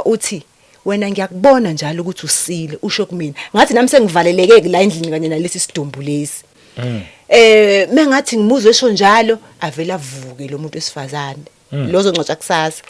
Uthi, wena ngiyakubona njalo ukuthi usile, usho kumina. Ngathi nami sengivaleleke la endlini kanye nalesi sidumbu lesi. Mengathi ngimuzwe esho njalo, avela avuke lo muntu wesifazane. Lo ozongcwatshwa kusasa.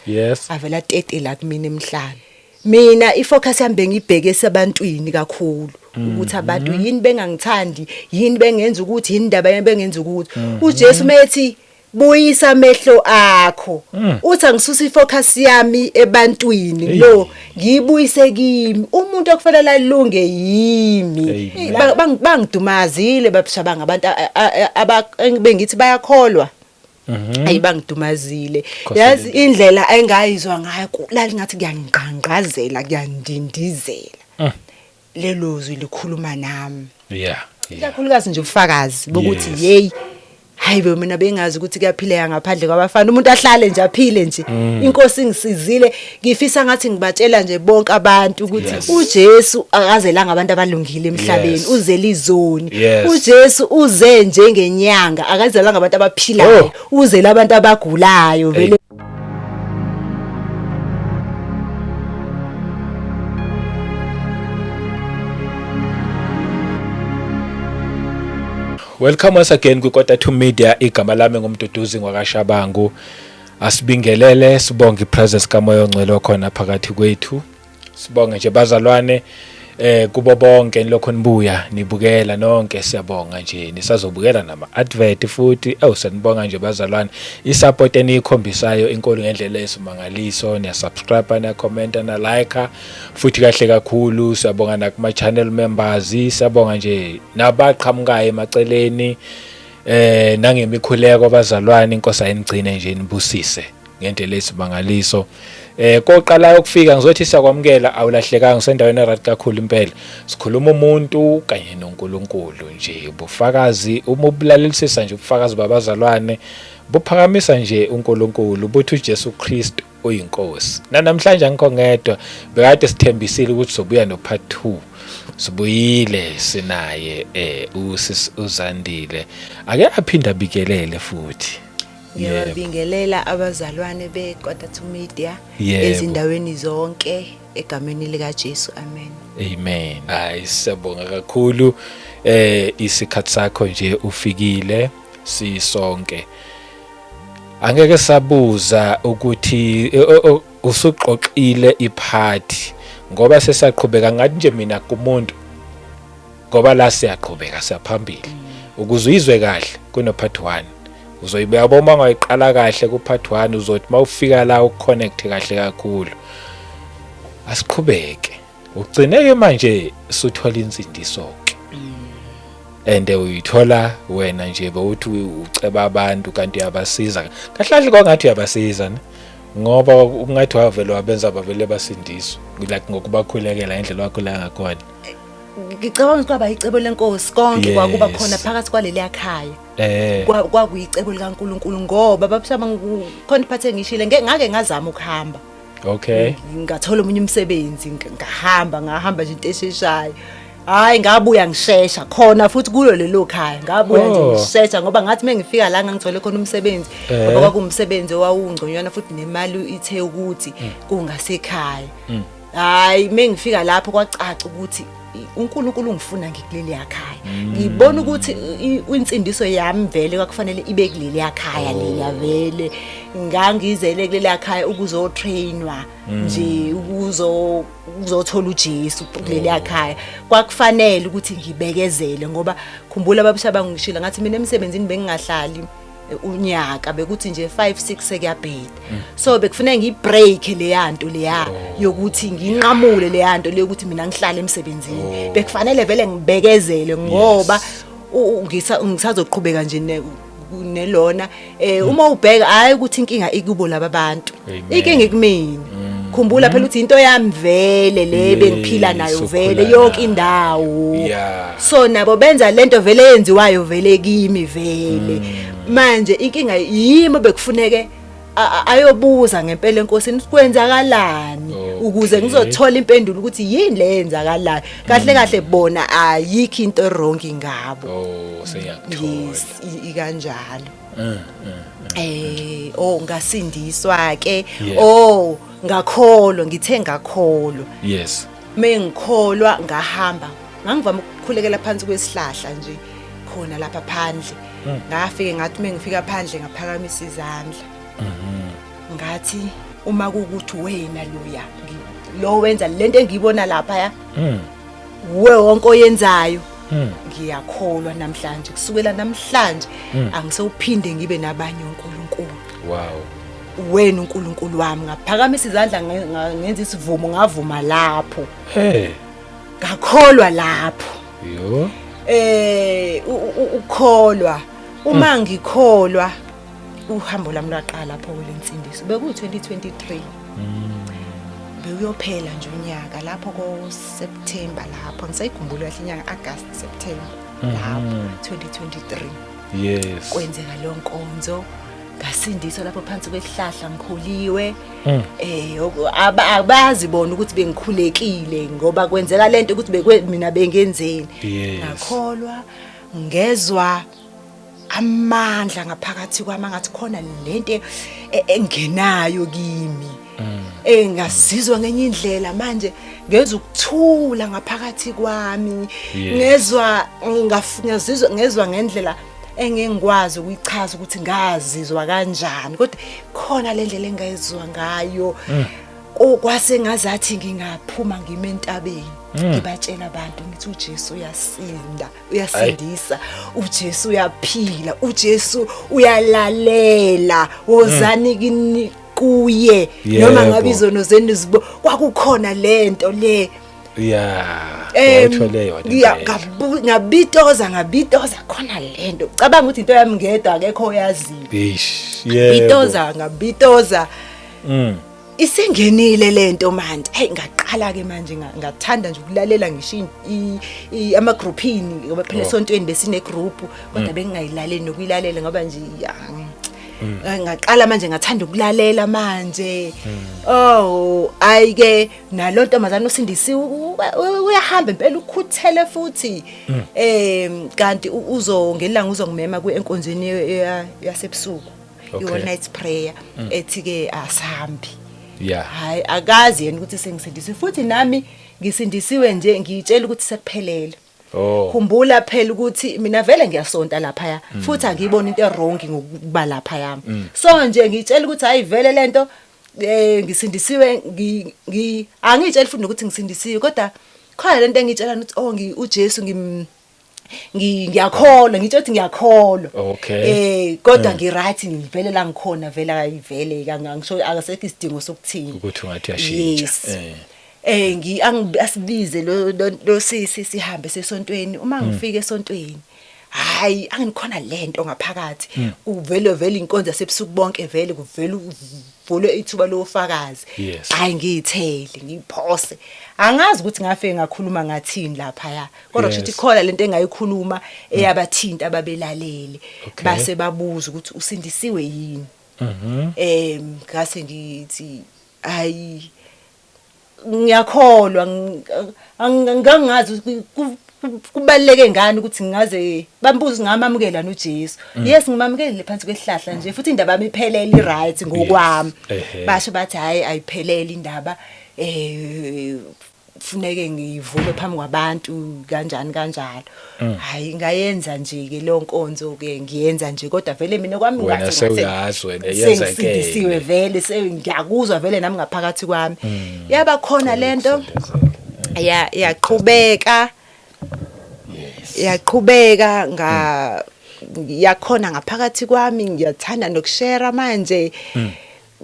Avela atete la kumina emhlane. Mina ifocus yami bengibheke esebantwini kakhulu, ukuthi abantu yini bengangithandi, yini bengenza ukuthi, yini indaba bengenza ukuthi. UJesu methi buyisa amehlo akho, uthi angisusa ifocus yami ebantwini, lo ngiyibuyise kimi. Umuntu okufanele alunge yimi. Bangidumazile babushabanga abantu bengithi bayakholwa. Ayi, bangidumazile. Yazi indlela engayizwa ngayo, lali ngathi kuyangqangqazela, kuyandindizela. Lelo zwi likhuluma nami. Ikakhulukazi nje ubufakazi bokuthi hey, hayi bo, mina bengazi ukuthi kuyaphileka ngaphandle kwabafana, umuntu ahlale nje aphile nje. Inkosi ingisizile, ngifisa ngathi ngibatshela nje bonke abantu ukuthi uJesu akazelanga abantu abalungile emhlabeni, uzele izoni. UJesu uze njengenyanga, akazelanga abantu abaphilayo, uzele abantu abagulayo vele. Welcome once again kwi-Kota 2 Media. Igama lami nguMduduzi ngwakaShabangu. Asibingelele, sibonge ipresence kaMoya oNgcwele okhona phakathi kwethu. Sibonge nje bazalwane, kubo bonke nilokho nibuya nibukela nonke, siyabonga nje. Nisazobukela nama advert futhi. Sanibonga nje bazalwane, isupport eniyikhombisayo inkulu ngendlela esimangaliso. Niya subscribe, niya comment, na like futhi kahle kakhulu. Siyabonga nakuma channel members, siyabonga nje nabaqhamukayo emaceleni, nangemikhuleko bazalwane. Inkosi ayinigcine nje, nibusise ngendlela esimangaliso. Koqala ukufika ngizothi siyakwamukela, awulahlekanga, usendaweni eright kakhulu impela. Sikhuluma umuntu kanye noNkulunkulu nje, ubufakazi uma ubulalelisisa nje ubufakazi babazalwane buphakamisa nje uNkulunkulu, buthi uJesu Kristu uyinkosi. Namhlanje angikho ngedwa, bekade sithembisile ukuthi sobuya no part 2. Sibuyile sinaye usisi uZandile, ake aphinda abikelele futhi. Ngiyabingelela abazalwane beKota 2 Media ezindaweni zonke egameni lika Jesu, amen. Amen. Hayi, siyabonga kakhulu isikhathi sakho nje ufikile sisonke. Angeke sabuza ukuthi usuxoxile iphathi ngoba sesaqhubeka ngathi nje mina kumuntu, ngoba la siyaqhubeka siyaphambili. Ukuze uyizwe kahle kuno part 1 uzoyibeka, uma ungayiqala kahle ku part 1 uzothi mawufika la uconnect kahle kakhulu. Asiqhubeke, ugcineke manje suthola insindiso ke, and uyithola wena nje bewuthi uceba abantu kanti uyabasiza kahle kahle, kwangathi uyabasiza ne, ngoba ungathi wavele wabenza bavele basindiswa, like ngokubakhulekela indlela wakhuleka ngakhona. Ngicabanga ukuthi kwaba icebo lenkosi konke kwakuba khona phakathi kwaleli khaya. Kwakuyicebo likaNkuluNkulu, ngoba babusaba khona iphathe ngishile ngake ngazama ukuhamba. Ngathola omunye umsebenzi, ngahamba ngahamba nje into esheshayo. Hayi, ngabuya ngishesha khona futhi kulo lelo khaya, ngabuya nje ngishesha ngoba ngathi mengifika la ngangithole khona umsebenzi, ngoba kwakuwumsebenzi owawungconywana futhi nemali ithe ukuthi kungasekhaya. Hayi, mengifika lapho kwacaca ukuthi uNkulunkulu ungifuna ngikuleli yakhaya. Ngibona ukuthi insindiso yami vele kwakufanele ibe kuleli yakhaya leya vele. Ngangizele kuleli yakhaya ukuzotrainwa nje, ukuzothola uJesu kuleli yakhaya. Kwakufanele ukuthi ngibekezele, ngoba khumbula babusha bangishila ngathi mina emsebenzini bengingahlali unyaka, bekuthi nje 5 6 sekuyabheda. So bekufuneka ngibreak leya nto leya yokuthi nginqamule leya nto leyo ukuthi mina ngihlale emsebenzini. Bekufanele vele ngibekezele ngoba ngisazoqhubeka nje nelona uma ubheka, hayi ukuthi inkinga ikubo laba bantu, inkinga ikumina. Khumbula phela ukuthi into yami vele le bengiphila nayo vele yonke indawo, so nabo benza lento vele yenziwayo vele kimi vele. Manje inkinga yimi, bekufuneke ayobuza ngempela enkosini kwenzakalani ukuze ngizothola impendulo ukuthi yini le yenzakalayo. Kahle kahle bona ayikho into wrong ngabo. Oh, sengiyakuthola. Yes, ikanjalo. Oh, ngasindiswa ke. Oh, ngakholwa, ngithe ngakholwa. Mengikholwa ngahamba, ngangivama ukukhulekela phansi kwesihlahla nje khona lapha phandle. Ngafike ngathi mengifika phandle ngaphakamisa izandla. Ngathi uma kukuthi wena loya lo wenza lento engiyibona lapha ya, uwe wonke oyenzayo, ngiyakholwa namhlanje, kusukela namhlanje angisewuphinde ngibe nabanye uNkulunkulu. Wena uNkulunkulu wami. Ngaphakamisa izandla, ngenza isivumo, ngavuma lapho. Hey. Ngakholwa lapho. Yo. Ukholwa, uma ngikholwa uhambo lami lwaqala lapho kwelensindiso, beku 2023, bekuyophela nje unyaka lapho ko September lapho, ngisayikhumbula kahle inyanga, August, September lapho 2023. Kwenzeka leyo nkonzo, ngasindiswa lapho phansi kwesihlahla ngikholiwe. Abazi bona ukuthi bengikhulekile ngoba kwenzeka lento ukuthi bekwe mina bengenzeni. Ngakholwa, ngezwa amandla ngaphakathi kwami, ngathi khona lento engenayo kimi, engasizwa ngenye indlela. Manje ngezwa ukuthula ngaphakathi kwami. Ngezwa ngazizwa, ngezwa ngendlela engengikwazi ukuyichaza ukuthi ngazizwa kanjani, kodwa khona le ndlela engayizwa ngayo. Kwase ngazathi ngingaphuma ngime entabeni, ngibatshela abantu ngithi uJesu uyasinda, uyasindisa, uJesu uyaphila, uJesu uyalalela, wozani kini kuye noma ngabe izono zenu zibo. Kwakukhona lento le. Wayithole yona impela. Ngabitoza, ngabitoza khona lento, cabanga ukuthi into yami ngedwa, akekho oyaziyo. Eish, yebo. Bitoza, ngabitoza. Isingenile lento manje. Hey, ngaqala ke manje ngathanda nje ukulalela ngisho ama-groupini, ngoba phela esontweni besine group, kodwa bengingayilaleli nokuyilalela ngoba nje ya, ngaqala manje ngathanda ukulalela manje. Oh, ayi ke, nalo ntombazana usindisiwe, uyahamba impela, ukhuthele futhi. Kanti uzongelanga uzongimema enkonzweni yasebusuku, i-all night prayer, ethi ke asambi. Hayi, akazi yena ukuthi sengisindisiwe, futhi nami ngisindisiwe nje, ngiyitshela ukuthi sekuphelele. Khumbula phela ukuthi mina vele ngiyasonta lapha, futhi angiyiboni into e-wrong ngokuba lapha yami. So nje ngitshela ukuthi hayi, vele lento ngisindisiwe, ngi angitsheli futhi nokuthi ngisindisiwe, kodwa khona lento engitshela ukuthi oh, ngi uJesu ngiyakholwa, ngitsho ukuthi ngiyakholwa. Kodwa ngi right, ngivele la ngikhona vele, ayivele angisho, akasekho isidingo sokuthini. Ukuthi ungathi uyashintsha. Yes. Ngi asibize lo sisi sihambe sesontweni. Uma ngifika esontweni, hayi, angikhona lento ngaphakathi, kuvele vele inkonzo yasebusuku bonke, vele kuvele uvulwe ithuba lofakazi. Hayi, ngiyithele ngiyiphose, angazi ukuthi ngafike ngakhuluma ngathini lapha ya, kodwa kusho ukuthi khona lento engayikhuluma eyabathinta ababelalele. Base babuza ukuthi usindisiwe yini. Ngase ngithi hayi, ngiyakholwa. Angangazi ukuthi kubaluleke ngani ukuthi ngingaze bambuze ngamamukela noJesu. Yes, ngimamukele phansi kwesihlahla nje, futhi indaba yami iphelele, i-right ngokwami. Basho bathi hayi, ayiphelele indaba, funeke ngivume phambi kwabantu kanjani kanjalo. Hayi, ngayenza nje ke leyo nkonzo ke, ngiyenza nje, kodwa vele mina kwami Wena ngathi sewuyazi wena yenzakele. Sengisindisiwe vele, sengiyakuzwa vele nami ngaphakathi kwami. Yaba khona lento ya, yaqhubeka. Yaqhubeka nga yakhona ngaphakathi kwami, ngiyathanda nokushare manje.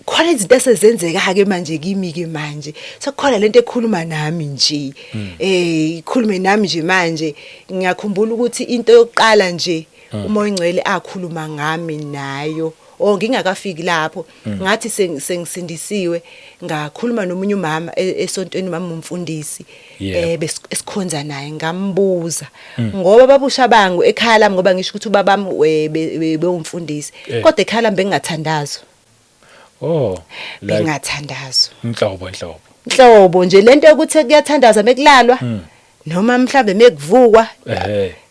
Khona izinto esezenzeka ke manje kimi ke manje, sekukhona lento ekhuluma nami nje, ikhulume nami nje manje. Ngiyakhumbula ukuthi into yokuqala nje uMoya oNgcwele akhuluma ngami nayo, oh, ngingakafiki lapho, ngathi sengisindisiwe, ngakhuluma nomunye umama esontweni, umama umfundisi esikhonza naye. Ngambuza ngoba babusha bangu ekhaya lami, ngoba ngisho ukuthi ubabami bewumfundisi, kodwa ekhaya lami bengingathandazwa. Oh, like Bengathandazwa. Inhlobo inhlobo. Nhlobo nje lento yokuthi kuyathandazwa mekulalwa noma mhlambe mekuvukwa.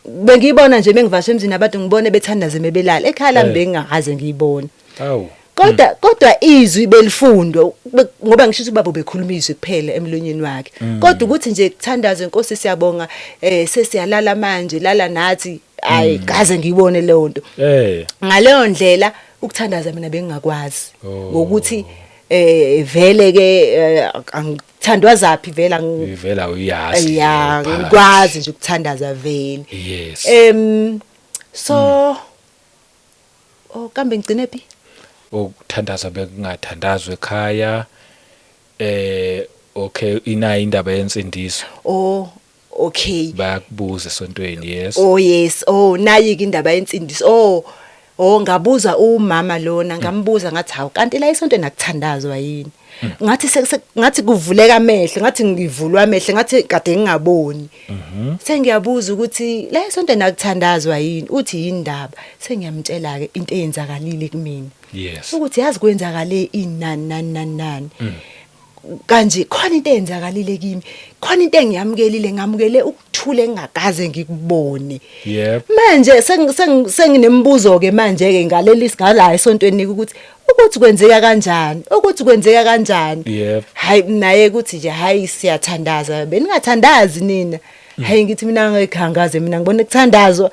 Bengiyibona nje mengivashe emzini abantu ngibone bethandaze mebelala. Ekhaya lami bengingaze ngiyibone. Awu. Kodwa izwi belifundwa ngoba ngisho ukuthi ubaba bekhuluma izwi kuphela emlonyeni wakhe. Kodwa ukuthi nje kuthandazwe, Nkosi siyabonga, sesiyalala manje, lala nathi, ayi kaze ngiyibone leyo nto. Ngaleyo ndlela ukuthandaza mina bengingakwazi ngokuthi vele ke angithandwa zaphi vele. Ivela uyazi. Ya, ngikwazi nje ukuthandaza vele. So oh, kambe ngigcine phi? Ukuthandaza bekungathandazwa ekhaya. Okay, inayo indaba yensindiso. Oh, okay. Bayakubuza esontweni, yes. Oh yes, oh nayi ke indaba yensindiso. Oh, ngabuza umama lona, ngambuza ngathi, hawu, kanti la esontweni akuthandazwa yini? Ngathi ngathi kuvuleka amehlo, ngathi ngivulwa amehlo, ngathi kade ngingaboni. Sengiyabuza ukuthi la esontweni akuthandazwa yini? Uthi yini indaba? Sengiyamtshela ke into eyenzakalile kumina. Ukuthi yazi kwenzakale inani nani nani nani. Kanje khona into eyenzakalile kimi, khona into engiyamukelile, ngamukele ukuthula engingakaze ngikubone. Manje senginembuzo ke manje ke ngaleli sigala esontweni ukuthi kwenzeka kanjani, ukuthi kwenzeka kanjani. Hayi, naye ukuthi nje hayi, siyathandaza, beningathandazi nina? Hayi, ngithi mina ngekhangaze mina ngibone kuthandazwa.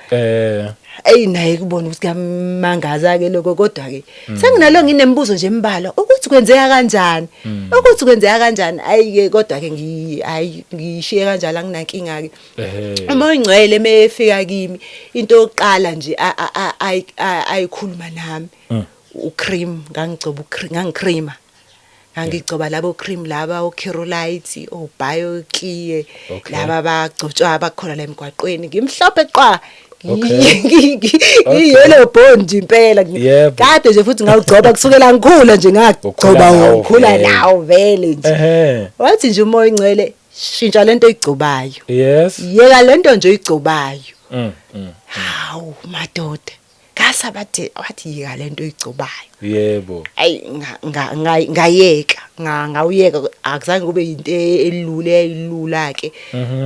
Ey, naye kubona ukuthi kuyamangaza ke lokho, kodwa ke senginalo nginembuzo nje embalwa ukuthi kwenzeka kanjani, ukuthi kwenzeka kanjani. Ayi ke, kodwa ke hayi, ngishiye kanjalo, anginankinga ke. Uma oyingcwele mefika kimi, into yokuqala nje ayikhuluma nami ucream. Ngangigcoba ucream, ngangicreama, ngangigcoba labo cream laba, oKerolite, oBioclear, laba abagcotshwa abakhona la emgwaqweni. Ngimhlophe qwa, yellow bone impela. Kade nje futhi ngawugcoba kusukela ngikhula nje, ngagcoba. Ukhula nawo ngikhula vele. Nawo vele nje. Wathi nje umoya ingcwele, shintsha lento oyigcobayo, yeka lento nje oyigcobayo. Hawu madoda, ngasabathe wathi yeka lento oyigcobayo. Ayi, ngayeka, ngawuyeka. Akuzange kube into elula, eyilula ke,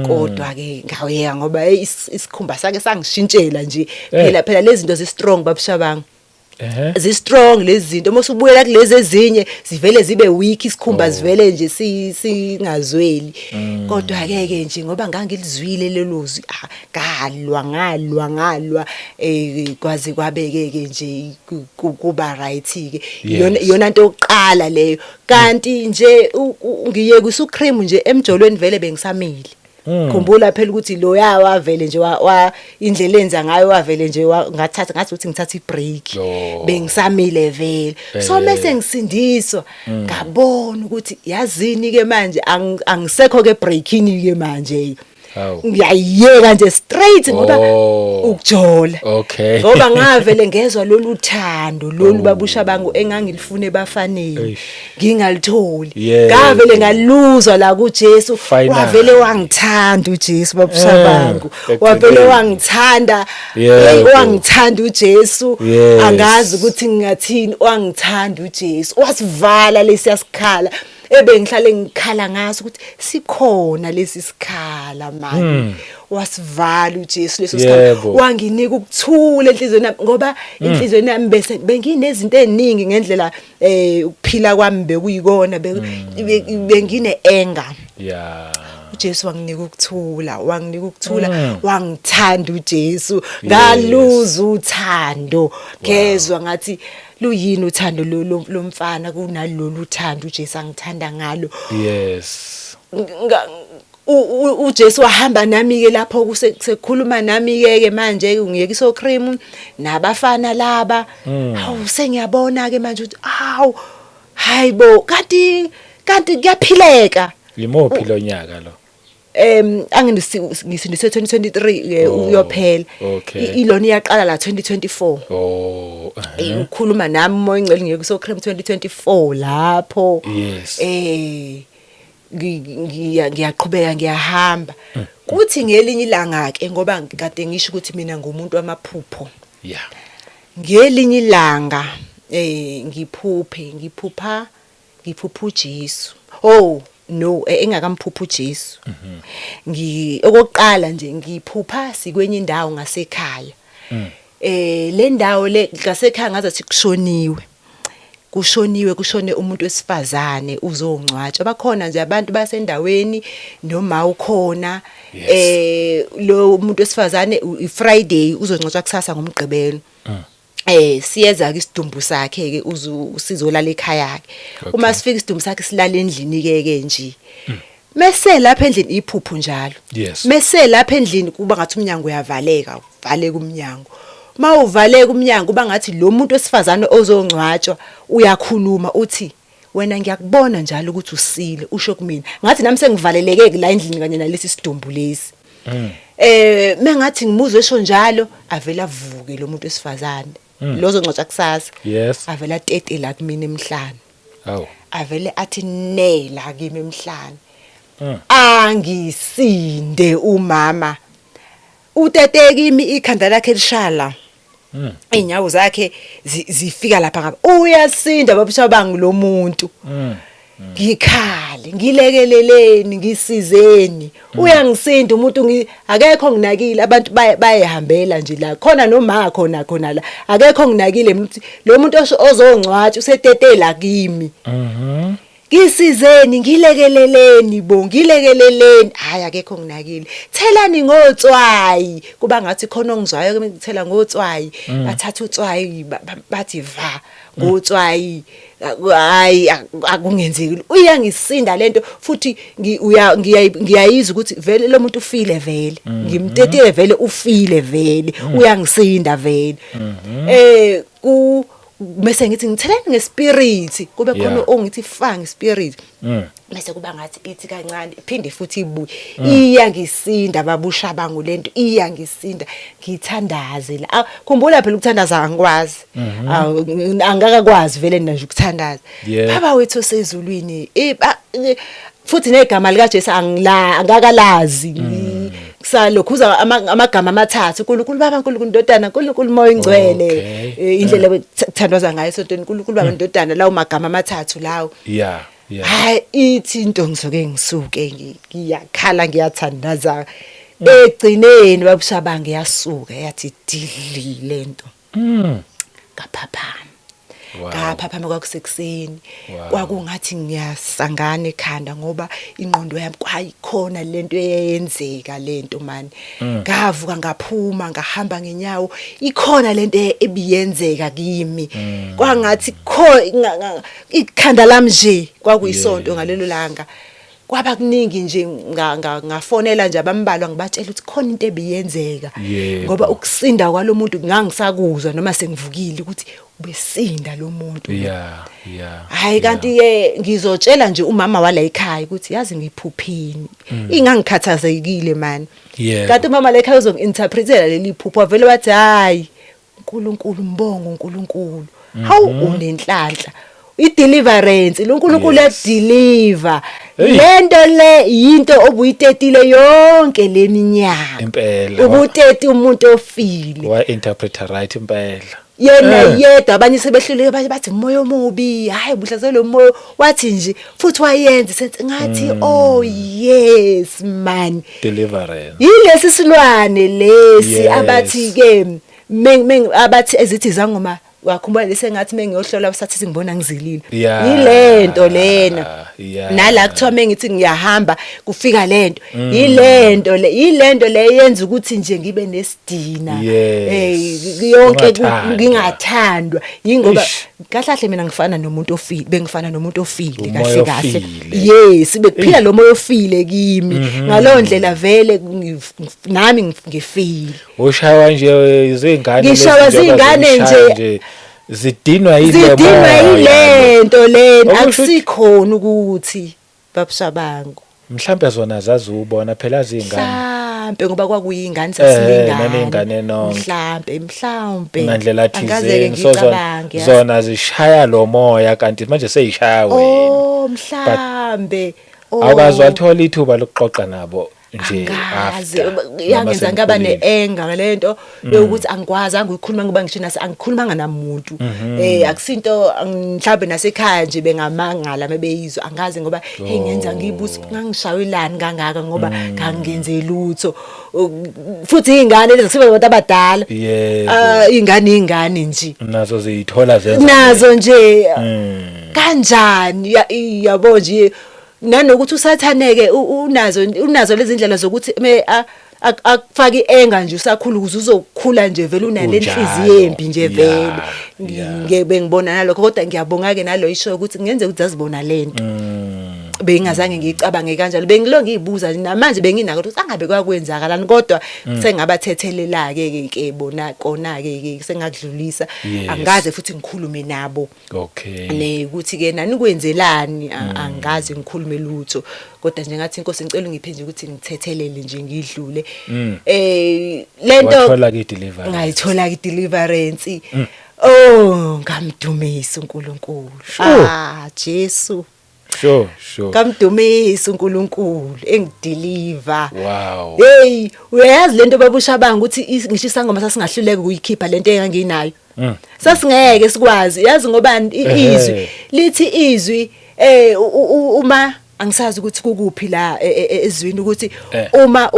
kodwa ke ngawuyeka ngoba hey, isikhumba sake sangishintshela nje. Phela lezi zinto zi strong, babushabanga, zi strong lezi zinto. Uma usubuyela kulezi ezinye zivele zibe weak isikhumba, sivele nje singazweli. Kodwa ke ke nje ngoba ngangilizwile lelo zwi, ah, ngalwa ngalwa ngalwa, kwaze kwabeke ke nje kuba right ke. Iyona nto yokuqala leyo. Kanti nje ngiye kusu-cream nje emjolweni vele bengisamile. Khumbula phela ukuthi lo wavele nje wa indlela enza ngayo, wavele nje ngathatha ngathi ukuthi ngithatha ibreak. Bengisamile vele. So mase ngisindiswa, ngabona ukuthi yazini ke manje, angisekho ke breakini ke manje. Ngiyayiyeka nje straight ngoba ukujola, ngoba ngavele ngezwa lolu thando lolu, babusha bangu, engangilifuna ebafaneni, ngingalitholi. Ngavele ngaluzwa la kuJesu. Finally. Wavele wangithanda uJesu, babusha bangu, wavele Ekugcineni. wangithanda. Hey, wangithanda uJesu. Angazi ukuthi ngingathini, wangithanda uJesu, wasivala lesiya sikhala ebengihlale ngikhala ngaso ukuthi sikhona lesi sikhala manje. Wasivala uJesu leso sikhala, wanginika ukuthula enhliziyweni yami, ngoba inhliziyweni yami bese benginezinto eziningi ngendlela ukuphila kwami bekuyikona, bengine anger. uJesu wanginika ukuthula, wanginika ukuthula. Wangithanda uJesu, ngaluza uthando, ngezwa ngathi luyini uthando lomfana kunalolu uthando uJesu angithanda ngalo. uJesu wahamba nami ke lapho sekukhuluma nami ke manje, ngiyekisa ocream nabafana laba. Hawu, sengiyabona ke manje ukuthi awu hayibo, kanti kuyaphileka. Imuphi lo nyaka lo? Ngisindiswe 2023 ke, uyophela. Ilona iyaqala la 2024. Ukhuluma nami umoya ingcwele, ngiyekisa ocream 2024 lapho. Ngiyaqhubeka ngiyahamba, kuthi ngelinye ilanga ke, ngoba kade ngisho ukuthi mina ngumuntu wamaphupho, ngelinye ilanga ngiphuphe, ngiphupha, ngiphupha uJesu. Oh, No, engakamphupha uJesu. Ngi okokuqala nje ngiphupha sikwenye indawo ngasekhaya. Le ndawo le ngasekhaya ngazathi kushoniwe. Kushoniwe, kushone umuntu wesifazane uzongcwatshwa. Bakhona nje abantu basendaweni noma ukhona. Lo muntu wesifazane iFriday uzongcwatshwa kusasa ngoMgqibelo. Siyeza ke isidumbu sakhe ke usizolala ekhaya ke. Uma sifika isidumbu sakhe silala endlini ke ke nje. Mese lapha endlini iphupho njalo. Mese lapha endlini kuba ngathi umnyango uyavaleka, uvaleka umnyango. Mawuvaleka umnyango kuba ngathi lo muntu wesifazane ozongcwatshwa uyakhuluma uthi wena ngiyakubona njalo ukuthi usile, usho kumina. Ngathi nami sengivaleleke la endlini kanye nalesi sidumbu lesi. Mengathi ngimuzwe esho njalo avela avuke lo muntu wesifazane. Lo ozongcwatshwa kusasa. Avela tete la kumina emhlane. Awu. Avele athi nela kimi emhlane. Angisinde umama. Utete kimi ikhanda lakhe lishala. Inyawo zakhe zifika lapha ngapha. Uyasinda babushabangu lo muntu. Ngikhale, ngilekeleleni, ngisizeni. Uyangisinda umuntu, akekho nginakile, abantu bayehambela nje la. Khona noma khona khona la. Akekho nginakile mina ukuthi lo muntu ozongcwatsha usetetela kimi. Ngisizeni, ngilekeleleni bo, ngilekeleleni. Hayi akekho nginakile. Thelani ngotswayi. Kuba ngathi khona ongizwayo ke ngithela ngotswayi. Bathatha utswayi bathi va ngotswayi. Hayi akungenzeki. Uyangisinda lento futhi ngiyayizwa ukuthi vele lo muntu ufile vele. Ngimtetile vele ufile vele. Uyangisinda vele. Ku bese ngithi ngitheleni ngespirit kube khona ongithi fa ngespirit. Bese kuba ngathi ithi kancane iphinde futhi ibuye. Iyangisinda babusha bangu lento, iyangisinda. Ngithandaze la. Khumbula phela ukuthandaza angikwazi. Angakakwazi vele mina nje ukuthandaza. Baba wethu osezulwini, futhi negama lika Jesu angakalazi. Kusalokhuza amagama amathathu, uNkulunkulu Baba, uNkulunkulu Ndodana, uNkulunkulu Moya Ingcwele. Indlela ekuthandwaza ngayo esontweni, uNkulunkulu Baba Ndodana, lawo magama amathathu lawo. Hayi ithi into ngizoke ngisuke ngiyakhala ngiyathandaza. Egcineni babushabange yasuka yathi didli lento. Ngaphaphama. Ngaphaphama kwakusekuseni. Kwakungathi ngiyasangana ekhanda ngoba ingqondo yami kwayikhona lento eyenzeka lento mani. Ngavuka ngaphuma ngahamba ngenyawo, ikhona lento ebiyenzeka kimi. Kwangathi ikhanda lami nje kwakuyisonto ngalelo langa. Kwaba kuningi nje ngafonela nje abambalwa ngibatshela ukuthi khona into ebiyenzeka. Ngoba ukusinda kwalomuntu ngangisakuzwa noma sengivukile ukuthi ubesinda lo muntu. Hayi kanti ke ngizotshela nje umama wala ekhaya ukuthi yazi ngiphuphini. Ingangikhathazekile man. Kanti umama la ekhaya uzongi-interpretela leli phupho wavele wathi hayi uNkulunkulu mbongo uNkulunkulu. Hawu unenhlanhla. I-deliverance lo uNkulunkulu uyadeliver. Lento le yinto obuyitetile yonke leminyaka. Impela. Ubuteti umuntu ofile. Wa interpreter right impela. Yena yedwa abanye sebehluleke baye bathi umoya omubi, hayi buhlaselwe umoya, wathi nje futhi wayenza sense ngathi oh yes man. Deliverance. Yilesi silwane lesi abathi ke abathi ezithi zangoma wakhumbula lese ngathi mengiyohlola sathi ngibona ngizilile. Yilento lena. Nala kuthiwa mengithi ngiyahamba kufika lento. Yilento le, yilento le yenza ukuthi nje ngibe nesidina. Yonke ngingathandwa. Yingoba kahle mina ngifana nomuntu ofile, bengifana nomuntu ofile kahle kahle. Yes, bekuphila lo moya ofile kimi. Ngalowo ndlela vele nami ngifile. Ushawa nje izingane. Ngishawa izingane nje. Zidinwa yile Zidinwa yilento lena akusikhona ukuthi babushabangu. Mhlambe zona zazubona phela zingane. Mhlambe ngoba kwakuyingane sasilingana. Naningane nonke. Mhlambe. Ngandlela thizeni so zona zishaya lo moya kanti manje seyishaya wena. Oh mhlambe. Awukazi wathola ithuba lokuxoxa nabo. Nje Angazi after yangenza noma ngaba senikhulile. ne-anger lento yokuthi angikwazi angiyikhuluma ngoba ngisho nase angikhulumanga namuntu. Akusinto mhlawumbe nasekhaya nje bengamangala mebeyizwa, angazi ngoba hey, ngenza ngiyibuza ngangishawelani kangaka ngoba ngangenze lutho. Futhi izingane lezi kusiba abantu abadala. Ah, ingane nje. Nazo ziyithola zenza Nazo nje kanjani yabo nje, nanokuthi usathaneke unazo lezi ndlela zokuthi me akufake i-anger nje usakhula ukuze uzokhula nje vele unale nhliziyo embi nje vele. Ngeke bengibona nalokho, kodwa ngiyabonga ke nalo isho ukuthi kungenzeka ukuthi zazibona lento. Bengingazange ngiyicabange kanjalo, bengilo ngiyibuza nje namanje benginako ukuthi angabe kwakwenzakalani, kodwa sengabathethelela ke ke bona kona ke ke sengakudlulisa. Angikaze futhi ngikhulume nabo ne ukuthi ke nani kwenzelani, angikaze ngikhulume lutho, kodwa nje ngathi, "Inkosi, ngicela ungiphe nje ukuthi ngithethelele nje ngidlule." Lento Wathola ke deliverance? Ngayithola ke deliverance. Oh, ngamdumisa uNkulunkulu. Ah, Jesu. sure sure Ngamdumisa uNkulunkulu engideliver. Hey, uyayazi lento babushabanga ukuthi ngisho isangoma sasingahluleka ukuyikhipha lento enganginayo. Sasingeke sikwazi, yazi ngobani? Izwi lithi, izwi uma angisazi ukuthi kukuphi la ezwini ukuthi uma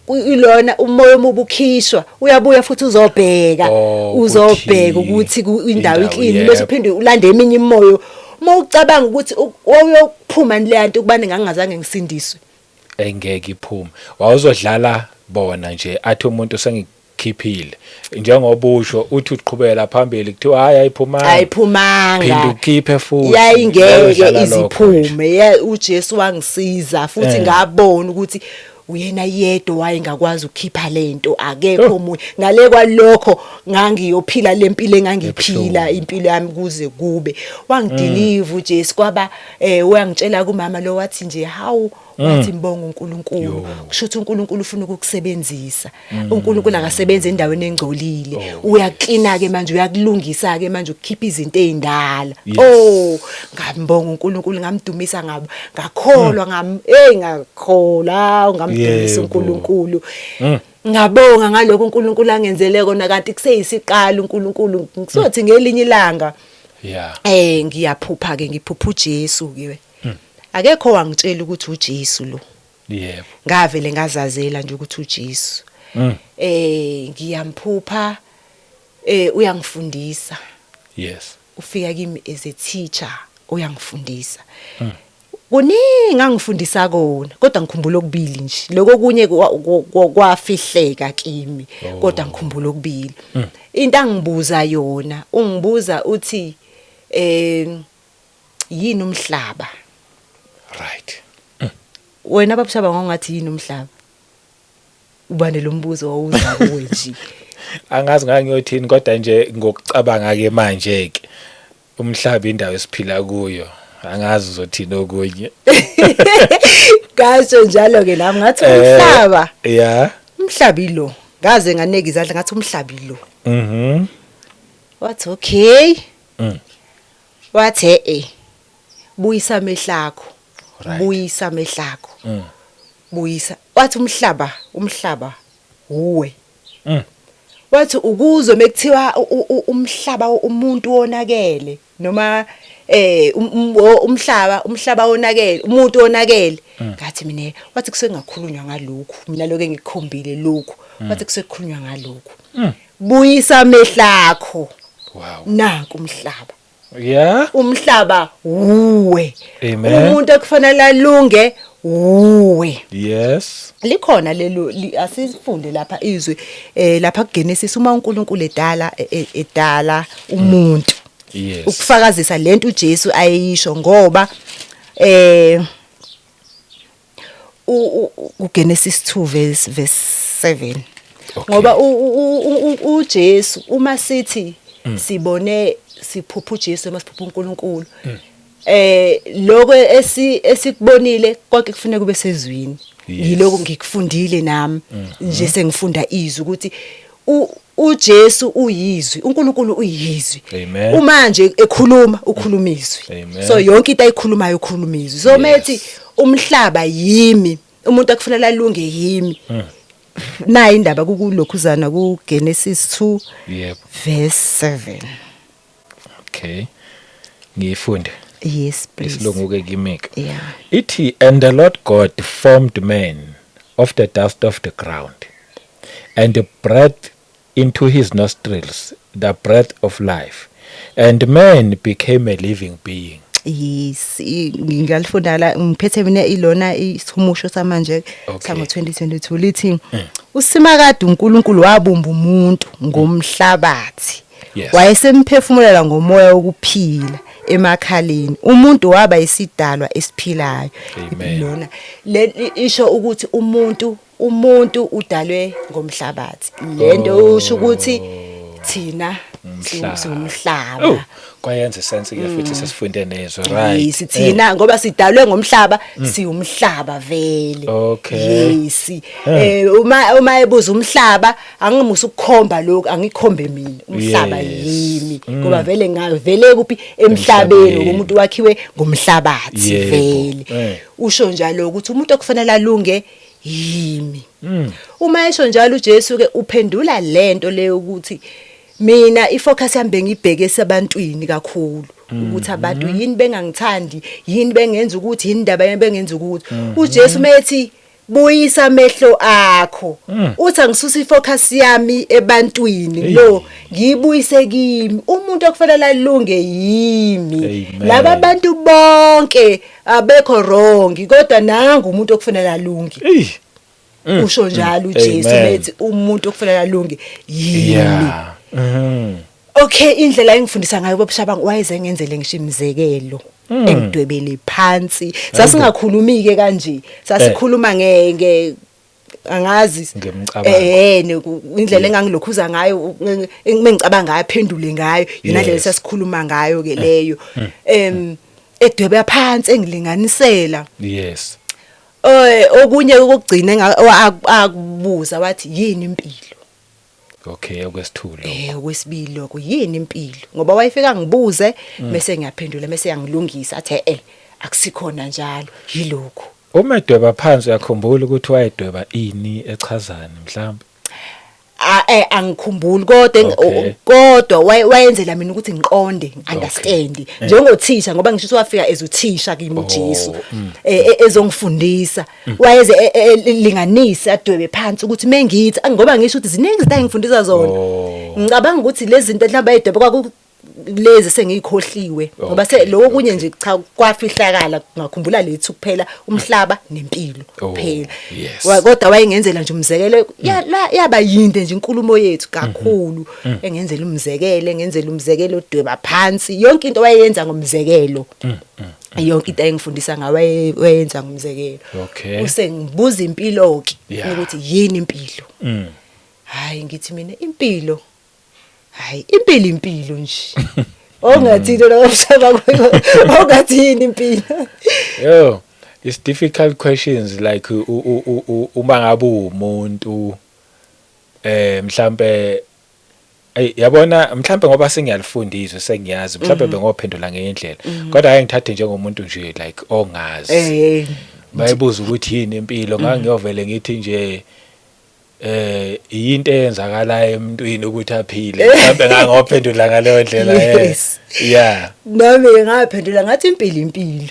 ilona umoya omubi ukhishwa, uyabuya futhi uzobheka Oh, uzobheka ukuthi ukuthi indawo indawo, iclean, bese uphinde ulande eminye imoyo. Uma ucabanga ukuthi uyokuphuma leya nto kubani ngangingazange ngisindiswe. Engeke iphume, wawuzodlala bona nje, athi umuntu sengikhiphile, njengoba usho uthi uqhubekela phambili, kuthiwa hayi, ayiphumanga. Ayiphumanga. Phinde ukhiphe futhi. Yayingeke Wawudlala lokho nje. iziphume. UJesu wangisiza futhi ngabona ukuthi uyena yedwa wayengakwazi ukukhipha lento, akekho omunye. Ngale kwalokho ngangiyophila lempilo engangiphila Ebuhlungu. impilo yami kuze kube wangideliver uJesu. Kwaba uyangitshela kumama lo, wathi nje, "Hawu," wathi, "ngibonga uNkulunkulu." Yo. Kusho ukuthi uNkulunkulu ufuna ukukusebenzisa. uNkulunkulu akasebenza endaweni engcolile. Oh, Uyaklina ke manje, uyakulungisa ke manje, ukukhipha izinto ezindala. Oh, ngambonga uNkulunkulu, ngamdumisa, ngab ngakholwa, ngam hey, ngakholwa, ngamdumisa uNkulunkulu. Ngabonga ngalokho uNkulunkulu angenzele kona, kanti kuseyisiqalo uNkulunkulu ngisothi ngelinye ilanga ngiyaphupha ke, ngiphupha uJesu ke. Akekho wangitshela ukuthi uJesu lo. Ngavele ngazazela nje ukuthi uJesu. Ngiyamphupha, uyangifundisa. Ufika kimi as a teacher, uyangifundisa. Kuningi angifundisa kona, kodwa ngikhumbula okubili nje. Lokho kunye kwafihleka kimi, kodwa ngikhumbula okubili. Into angibuza yona, ungibuza uthi yini umhlaba? Wena babushaba ngongathi yini umhlaba? Ubane lo mbuzo wawuza kuwe nje. Angazi ngangiyothini, kodwa nje ngokucabanga ke manje ke, umhlaba indawo esiphila kuyo, angazi uzothini okunye. Kasho njalo ke nami, ngathi umhlaba. Umhlaba ilo. Ngaze nganeka izandla, ngathi umhlaba ilo. Wathi okay. Wathi buyisa amehlakho. Buyisa amehlakho. Buyisa. Wathi umhlaba, umhlaba uwe. Wathi ukuzwe mekuthiwa umhlaba umuntu wonakele noma umhlaba, umhlaba wonakele, umuntu wonakele. Ngathi mina, wathi kusengakhulunywa ngalokhu, mina lokho engikukhombile lokhu. Wathi kusekukhulunywa ngalokhu. Buyisa amehlakho. Nanku umhlaba. Umhlaba uwe. Amen. Umuntu ekufanele alunge uwe. Likhona lelo asifunde lapha izwi lapha kuGenesis, uma uNkulunkulu edala edala umuntu. Ukufakazisa lento uJesu ayeyisho, ngoba uGenesis 2 verse 7. Ngoba uJesu, uma sithi sibone siphupha uJesu uma siphupha uNkulunkulu, lokho esikubonile konke kufuneka kube sezwini. Yiloko ngikufundile nami nje, sengifunda izwi ukuthi uJesu uyizwi, uNkulunkulu uyizwi. Amen. Uma nje ekhuluma, ukhuluma izwi. Amen. So yonke into ayikhulumayo, ukhuluma izwi. So methi umhlaba yimi. Umuntu akufanele alunge yimi. Nayi indaba kukulokhuzana ku Genesis 2 verse 7. Okay, ngiyifunde. Yes, please. Isilungu ke kimi-ke. Yeah. Ithi, "And the Lord God formed man of the dust of the ground and breathed into his nostrils the breath of life, and man became a living being." Yes, ngingalifunda la, ngiphethe mina ilona isihumusho samanje sango 2022, lithi uSimakade uNkulunkulu wabumba umuntu ngomhlabathi, wayesemphefumulela ngomoya wokuphila emakhaleni, umuntu waba isidalwa esiphilayo. Amen. Lona le isho ukuthi umuntu udalwe ngomhlabathi. Lento usho ukuthi thina Umhlaba. siwumhlaba. Oh, kwayenza sense ke futhi sesifunde nezwe, right? Yes, thina ngoba sidalwe ngomhlaba, siwumhlaba vele. Yes, uma ebuza umhlaba, angimusa ukukhomba lokhu, angikhombe mina umhlaba. Yimi, ngoba vele ngavele kuphi? Emhlabeni. Emhlabeni. Umuntu wakhiwe ngomhlabathi vele. Usho njalo ukuthi umuntu okufanele alunge yimi. Uma esho njalo uJesu ke, uphendula lento leyo ukuthi mina ifocus yami bengibheke sebantwini kakhulu, ukuthi abantu yini bengangithandi, yini bengenza ukuthi, yini indaba yami bengenza ukuthi. uJesu methi buyisa amehlo akho, uthi angisusa ifocus yami ebantwini, lo ngiyibuyise kimi. Umuntu okufanele alunge yimi. Amen. Laba bantu bonke abekho wrong, kodwa nangu umuntu okufanele alunge. Ey. Usho njalo uJesu Amen. bethi umuntu okufanele alunge yimi. Okay, indlela engifundisa ngayo bobuShabangu, wayeze ngenzele ngisho imizekelo, engidwebele phansi. Sasingakhulumi ke kanje, sasikhuluma nge angazi. Ngemicabango. Indlela engangilokhuza ngayo, mengicabanga ngayo, aphendule ngayo yona ndlela sasikhuluma ngayo ke leyo, edweba phansi, engilinganisela. Okunye kokugcina akubuza, wathi yini impilo? Okay, okwesithulo. Okwesibili lokho, yini impilo? Ngoba wayefika ngibuze, bese ngiyaphendula, bese yangilungisa, athi akusikhona njalo, yilokho. Uma edweba phansi, uyakhumbula ukuthi wayedweba ini, echazani mhlawumbe? Angikhumbuli, kodwa kodwa wayenzela mina ukuthi ngiqonde, understand, njengothisha, ngoba ngisho ukuthi wafika ezuthisha kimi uJesu, ezongifundisa, wayeze linganise, adwebe phansi ukuthi mengithi, ngoba ngisho ukuthi ziningi izinto engifundisa zona. Ngicabanga ukuthi lezi zinto mhlawumbe ayidwebe kwaku lezi sengiyikhohliwe, ngoba se lokho kunye nje cha, kwafihlakala, ngakhumbula lethu kuphela, umhlaba nempilo kuphela. Kodwa wayengenzela nje umzekelo, yaba yinde nje inkulumo yethu kakhulu, engenzela umzekelo, dweba phansi yonke into wayeyenza ngomzekelo. Yonke into ayengifundisa ngayo wayenza ngomzekelo. Usengibuza impilo ke, ukuthi yini impilo. Hayi, ngithi mina impilo, hayi, impilo, impilo nje. Ongathini lo mshaba, ongathini impilo? Yo, it's difficult questions, like uma ngabe umuntu mhlambe, ey, yabona, mhlambe ngoba sengiyalifundiswa, sengiyazi, mhlambe bengophendula ngendlela, kodwa ake ngithathe njengomuntu nje like ongazi. Bayibuza ukuthi yini impilo, ngangiyovele ngithi nje into eyenzakalayo emntwini ukuthi aphile. Mhlambe ngangophendula ngaleyo ndlela. Nami ngaphendula ngathi impilo, impilo.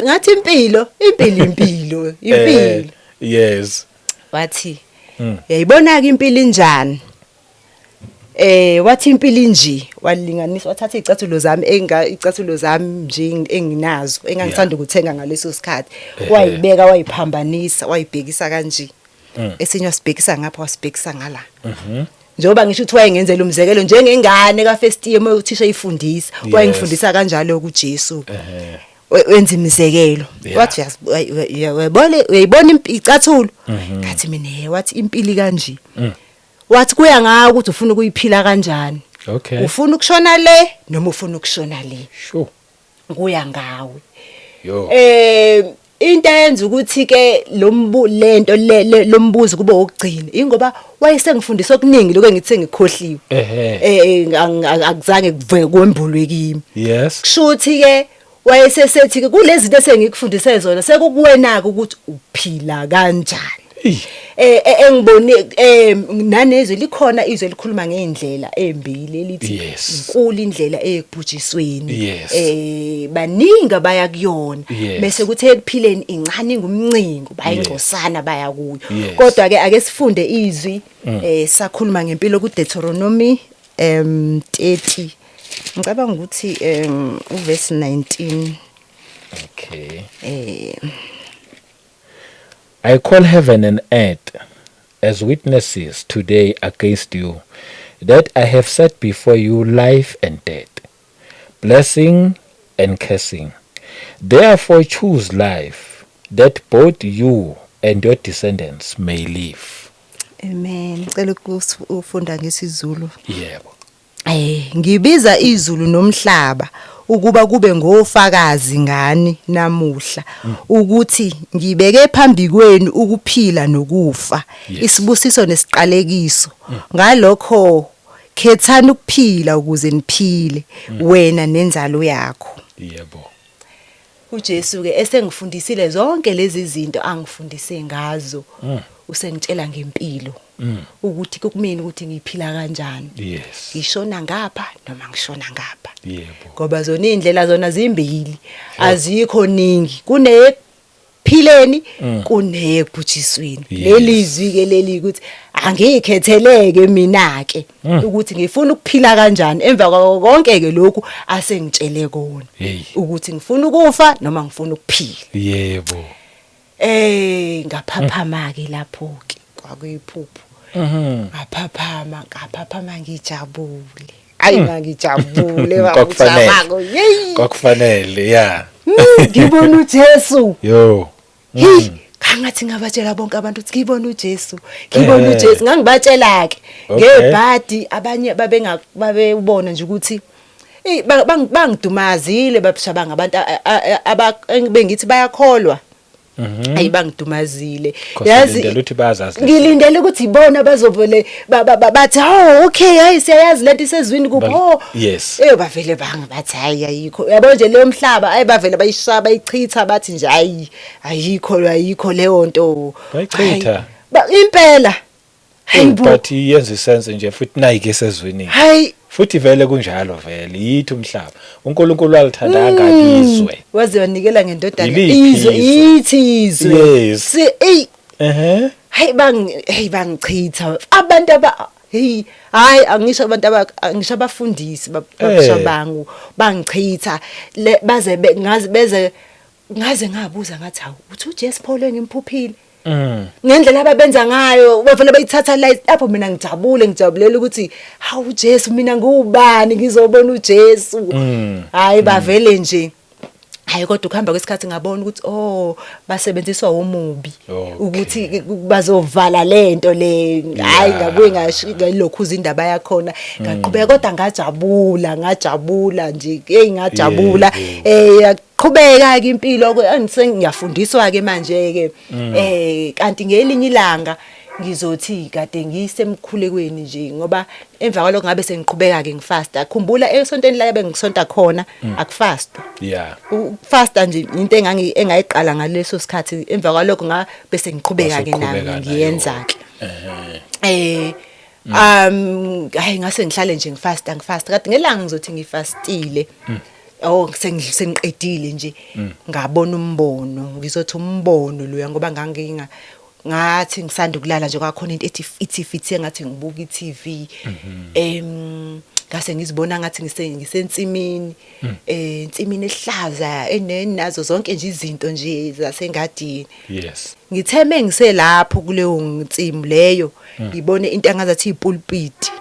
Ngathi impilo, impilo, impilo, impilo. Wathi uyayibona ke impilo injani? Wathi impilo inje, walinganisa, wathatha izicathulo zami, icathulo zami nje enginazo, engangisanda ukuthenga ngaleso sikhathi, wayibeka, wayiphambanisa, wayibhekisa kanje. Esinye wasibhekisa ngapha, wasibhekisa ngala. Njengoba ngisho ukuthi wayengenzela umzekelo njengengane ka first year uthisha eyifundisa, wayengifundisa kanjalo kuJesu. Wenza imizekelo. Wathi uyabona, uyayibona icathulo? Ngathi mina he. Wathi impilo kanje. Wathi kuya ngawe ukuthi ufuna ukuyiphila kanjani. Ufuna ukushona le noma ufuna ukushona le. Kuya ngawe. Yo. Into eyenza ukuthi ke lo lento le lombuzo kube okugcina, ingoba wayesengifundisa okuningi lokho engithi sengikhohliwe. Akuzange kuve kwembulwe kimi. Kusho ukuthi ke Wayesesethi ke kulezi zinto esengikufundise zona sekukuwena ke ukuthi uphila kanjani. Engibone nanezwi likhona, izwe likhuluma ngeindlela ezimbili elithi inkulu indlela eyekubhujisweni, baningi abaya kuyona, bese kuthi ekuphileni incane ingumncingo, bayingcosana baya kuyo. Kodwa ke ake sifunde izwi. Sakhuluma ngempilo ku Deuteronomy 30, ngicabanga ukuthi uverse 19. Okay. I call heaven and earth as witnesses today against you that I have set before you life and death, blessing and cursing. Therefore choose life, that both you and your descendants may live. Amen. Ngicela ukufunda ngesiZulu. Yebo. Ngibiza izulu nomhlaba ukuba kube ngofakazi ngani namuhla ukuthi ngibeke phambi kwenu ukuphila nokufa, isibusiso nesiqalekiso. Ngalokho khethani ukuphila ukuze niphile, wena nenzalo yakho. uJesu ke esengifundisile zonke lezi zinto angifundise ngazo, usengitshela ngempilo ukuthi kukumina ukuthi ngiphila kanjani, ngishona ngapha noma ngishona ngapha, ngoba zona indlela zona zimbili, azikho ningi, kune phileni, kunekubhujisweni. Leli zwi ke leli ukuthi angikhetheleke mina ke ukuthi ngifuna ukuphila kanjani emva kwako konke ke lokhu asengitshele kona, ukuthi ngifuna ukufa noma ngifuna ukuphila. Ngaphaphama ke lapho ke, kwakuyiphupho. Ngaphaphama, ngaphaphama ngijabule. Ayi, ngangijabule. Kwakufanele. Baba, yeyi. Kwakufanele, yeah. Ngibona uJesu. Yo. Hey, ngathi ngabatshela bonke abantu ukuthi ngibona uJesu, ngibona uJesu. Ngangibatshela ke ngebhadi, abanye babenga babebona nje ukuthi eh bangidumazile babushabanga abantu aba bengithi bayakholwa. Ayi, bangidumazile. Yazi ukuthi bayazazi. Ngilindele ukuthi ibona bazovele bathi, "Oh, okay, hayi, siyayazi lento isezwini kuphi." Oh. Bavele banga bathi hayi, ayikho. Yabo nje leyo mhlaba, ayi, bavele bayishaya bayichitha, bathi nje hayi, ayikho, ayikho leyo nto. Bayichitha. Impela. Hayibo. But iyenza isense nje futhi nayike esezwini. Hayi. Futhi vele kunjalo vele, yithi umhlaba. uNkulunkulu walithanda kangaka izwe. Waze wanikela ngendodana. Yiliphi izwe izwe? Ithi izwe. Yes. Si ey. Hayi, bang hey, bangichitha abantu aba, hey, hayi, angisho abantu aba, angisho abafundisi babushabangu, bangichitha le baze ngaze beze ngaze ngabuza ngathi, "Hawu, uthi uJesu Paul engimphuphile?" Ngendlela ababenza ngayo, bavele bayithatha la lapho. Mina ngijabule, ngijabulela ukuthi hawu Jesu, mina ngubani ngizobona uJesu? Hayi, bavele nje, hayi. Kodwa ukuhamba kwesikhathi ngabona ukuthi, oh, basebenziswa umubi ukuthi bazovala lento le. Hayi, ngabuye ngalokhuza indaba yakhona, ngaqhubeka, kodwa ngajabula, ngajabula nje, hey, ngajabula. Yaqhubeka ke impilo ke, ngiyafundiswa ke manje ke. Kanti ngelinye ilanga ngizothi kade ngisemkhulekweni nje, ngoba emva kwalokho ngabe sengiqhubeka ke ngifasta. Khumbula, esontweni la bengisonta khona akufastwa. Ukufasta nje into engangi engayiqala ngaleso sikhathi. Emva kwalokho nga bese ngiqhubeka ke nami. Wasuqhubeka nayo. Ngiyenza ke. Hayi, ngase ngihlale nje ngifasta, ngifasta. Kade ngelanga ngizothi ngifastile, oh, sengiqedile nje, ngabona umbono. Ngizothi umbono loya, ngoba nganginga ngathi ngisanda ukulala nje, kwakhona into ethi ithi fithi engathi ngibuka iTV. Ngase ngizibona ngathi ngisensimini, ensimini ehlaza enenazo zonke nje izinto nje zasengadini. Ngitheme ngiselapho kuleyo nsimbi leyo, ngibone into engazathi ipulpit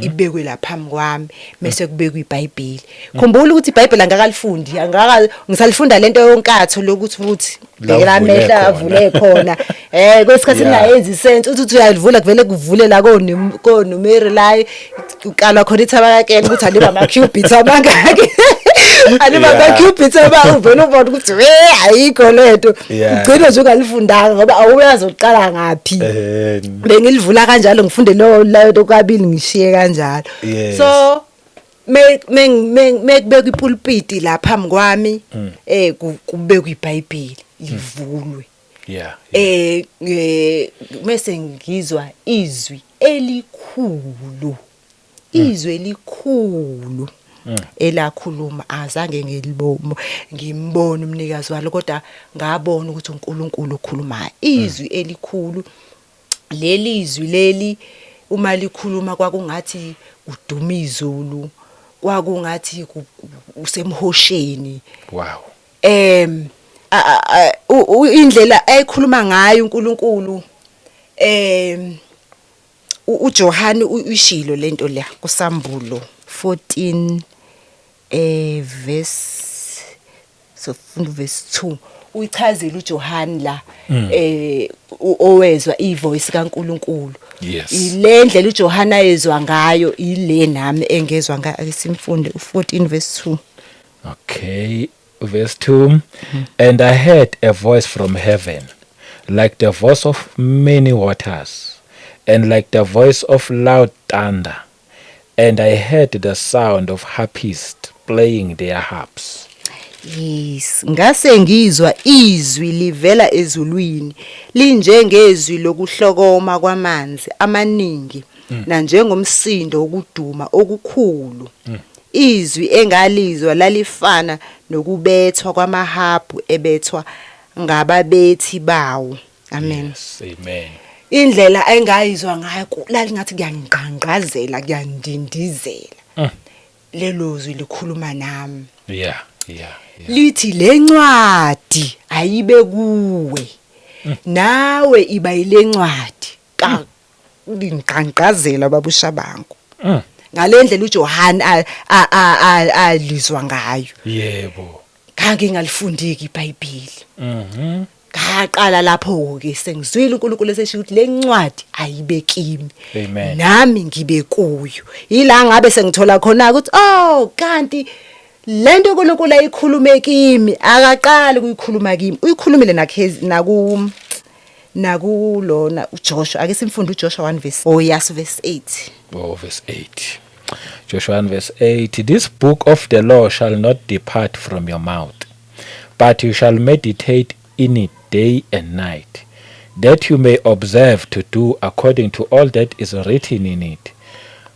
ibekwe la phambi kwami, mase kubekwe iBhayibheli. Khumbula ukuthi iBhayibheli angakalifundi, angaka ngisalifunda lento yonkatho lokuthi futhi La bhekela uvule amehlo khona. Avule khona kwesikhathi ningayenzi sense uthi uyalivula, kuvele kuvule la konumeri la ukalwa khona ithabakakela ukuthi aliba ama cubits amangaki, aliba ama cubits aba uvele ubone ukuthi we, ayikho lento. Ugcine nje ungalifundanga ngoba awuyazi uqala ngaphi. Bengilivula kanjalo, ngifunde leyo leyo kabili, ngishiye kanjalo. So Mekubekwa ipulpiti la phambi kwami, kubekwa iBhayibheli livulwe. Mase ngizwa izwi elikhulu, izwi elikhulu elakhuluma, azange ngilibone, ngimbona umnikazi walo, kodwa ngabona ukuthi uNkulunkulu okhulumayo. Izwi elikhulu leli, izwi leli uma likhuluma kwakungathi kuduma izulu, kwakungathi usemhosheni. Indlela ayikhuluma ngayo uNkulunkulu, uJohn uyishilo lento la kusambulo 14 verse, so funda verse 2, uyichazile uJohn la, owezwa ivoice kaNkuluNkulu. Ile ndlela uJohn ayezwa ngayo, ile nami engezwa ngayo. Ake simfunde u14 verse 2. Okay, verse 2. And I heard a voice from heaven, like the voice of many waters, and like the voice of loud thunder. And I heard the sound of harpists playing their harps. Yes, ngase ngizwa izwi livela ezulwini linjengezwi lokuhlokoma kwamanzi amaningi nanjengomsindo wokuduma okukhulu. Izwi engalizwa lalifana nokubethwa kwamahabhu ebethwa ngababethi bawo. Amen. Yes, amen. Indlela engayizwa ngayo, lalingathi kuyangqangqazela, kuyandindizela. Lelo zwi likhuluma nami. Lithi lencwadi ayibe kuwe. Nawe iba yilencwadi. Ka lingqangqazela, babuShabangu. Ngalendlela uJohn alizwa ngayo. Ngangingalifundiki iBhayibheli. Ngaqala lapho ke sengizwile uNkulunkulu esesho ukuthi lencwadi ayibe kimi. Amen. Nami ngibe kuyo. Yila ngabe sengithola khona ukuthi, oh, kanti lento uNkulunkulu ayikhulume kimi, akaqali ukuyikhuluma kimi. Uyikhulumile nakhe naku nakulona uJoshua. Ake simfunde uJoshua 1 verse, oh yes, verse 8. Oh, verse 8. Joshua 1 verse 8. This book of the law shall not depart from your mouth, but you shall meditate in it day and night, that you may observe to do according to all that is written in it.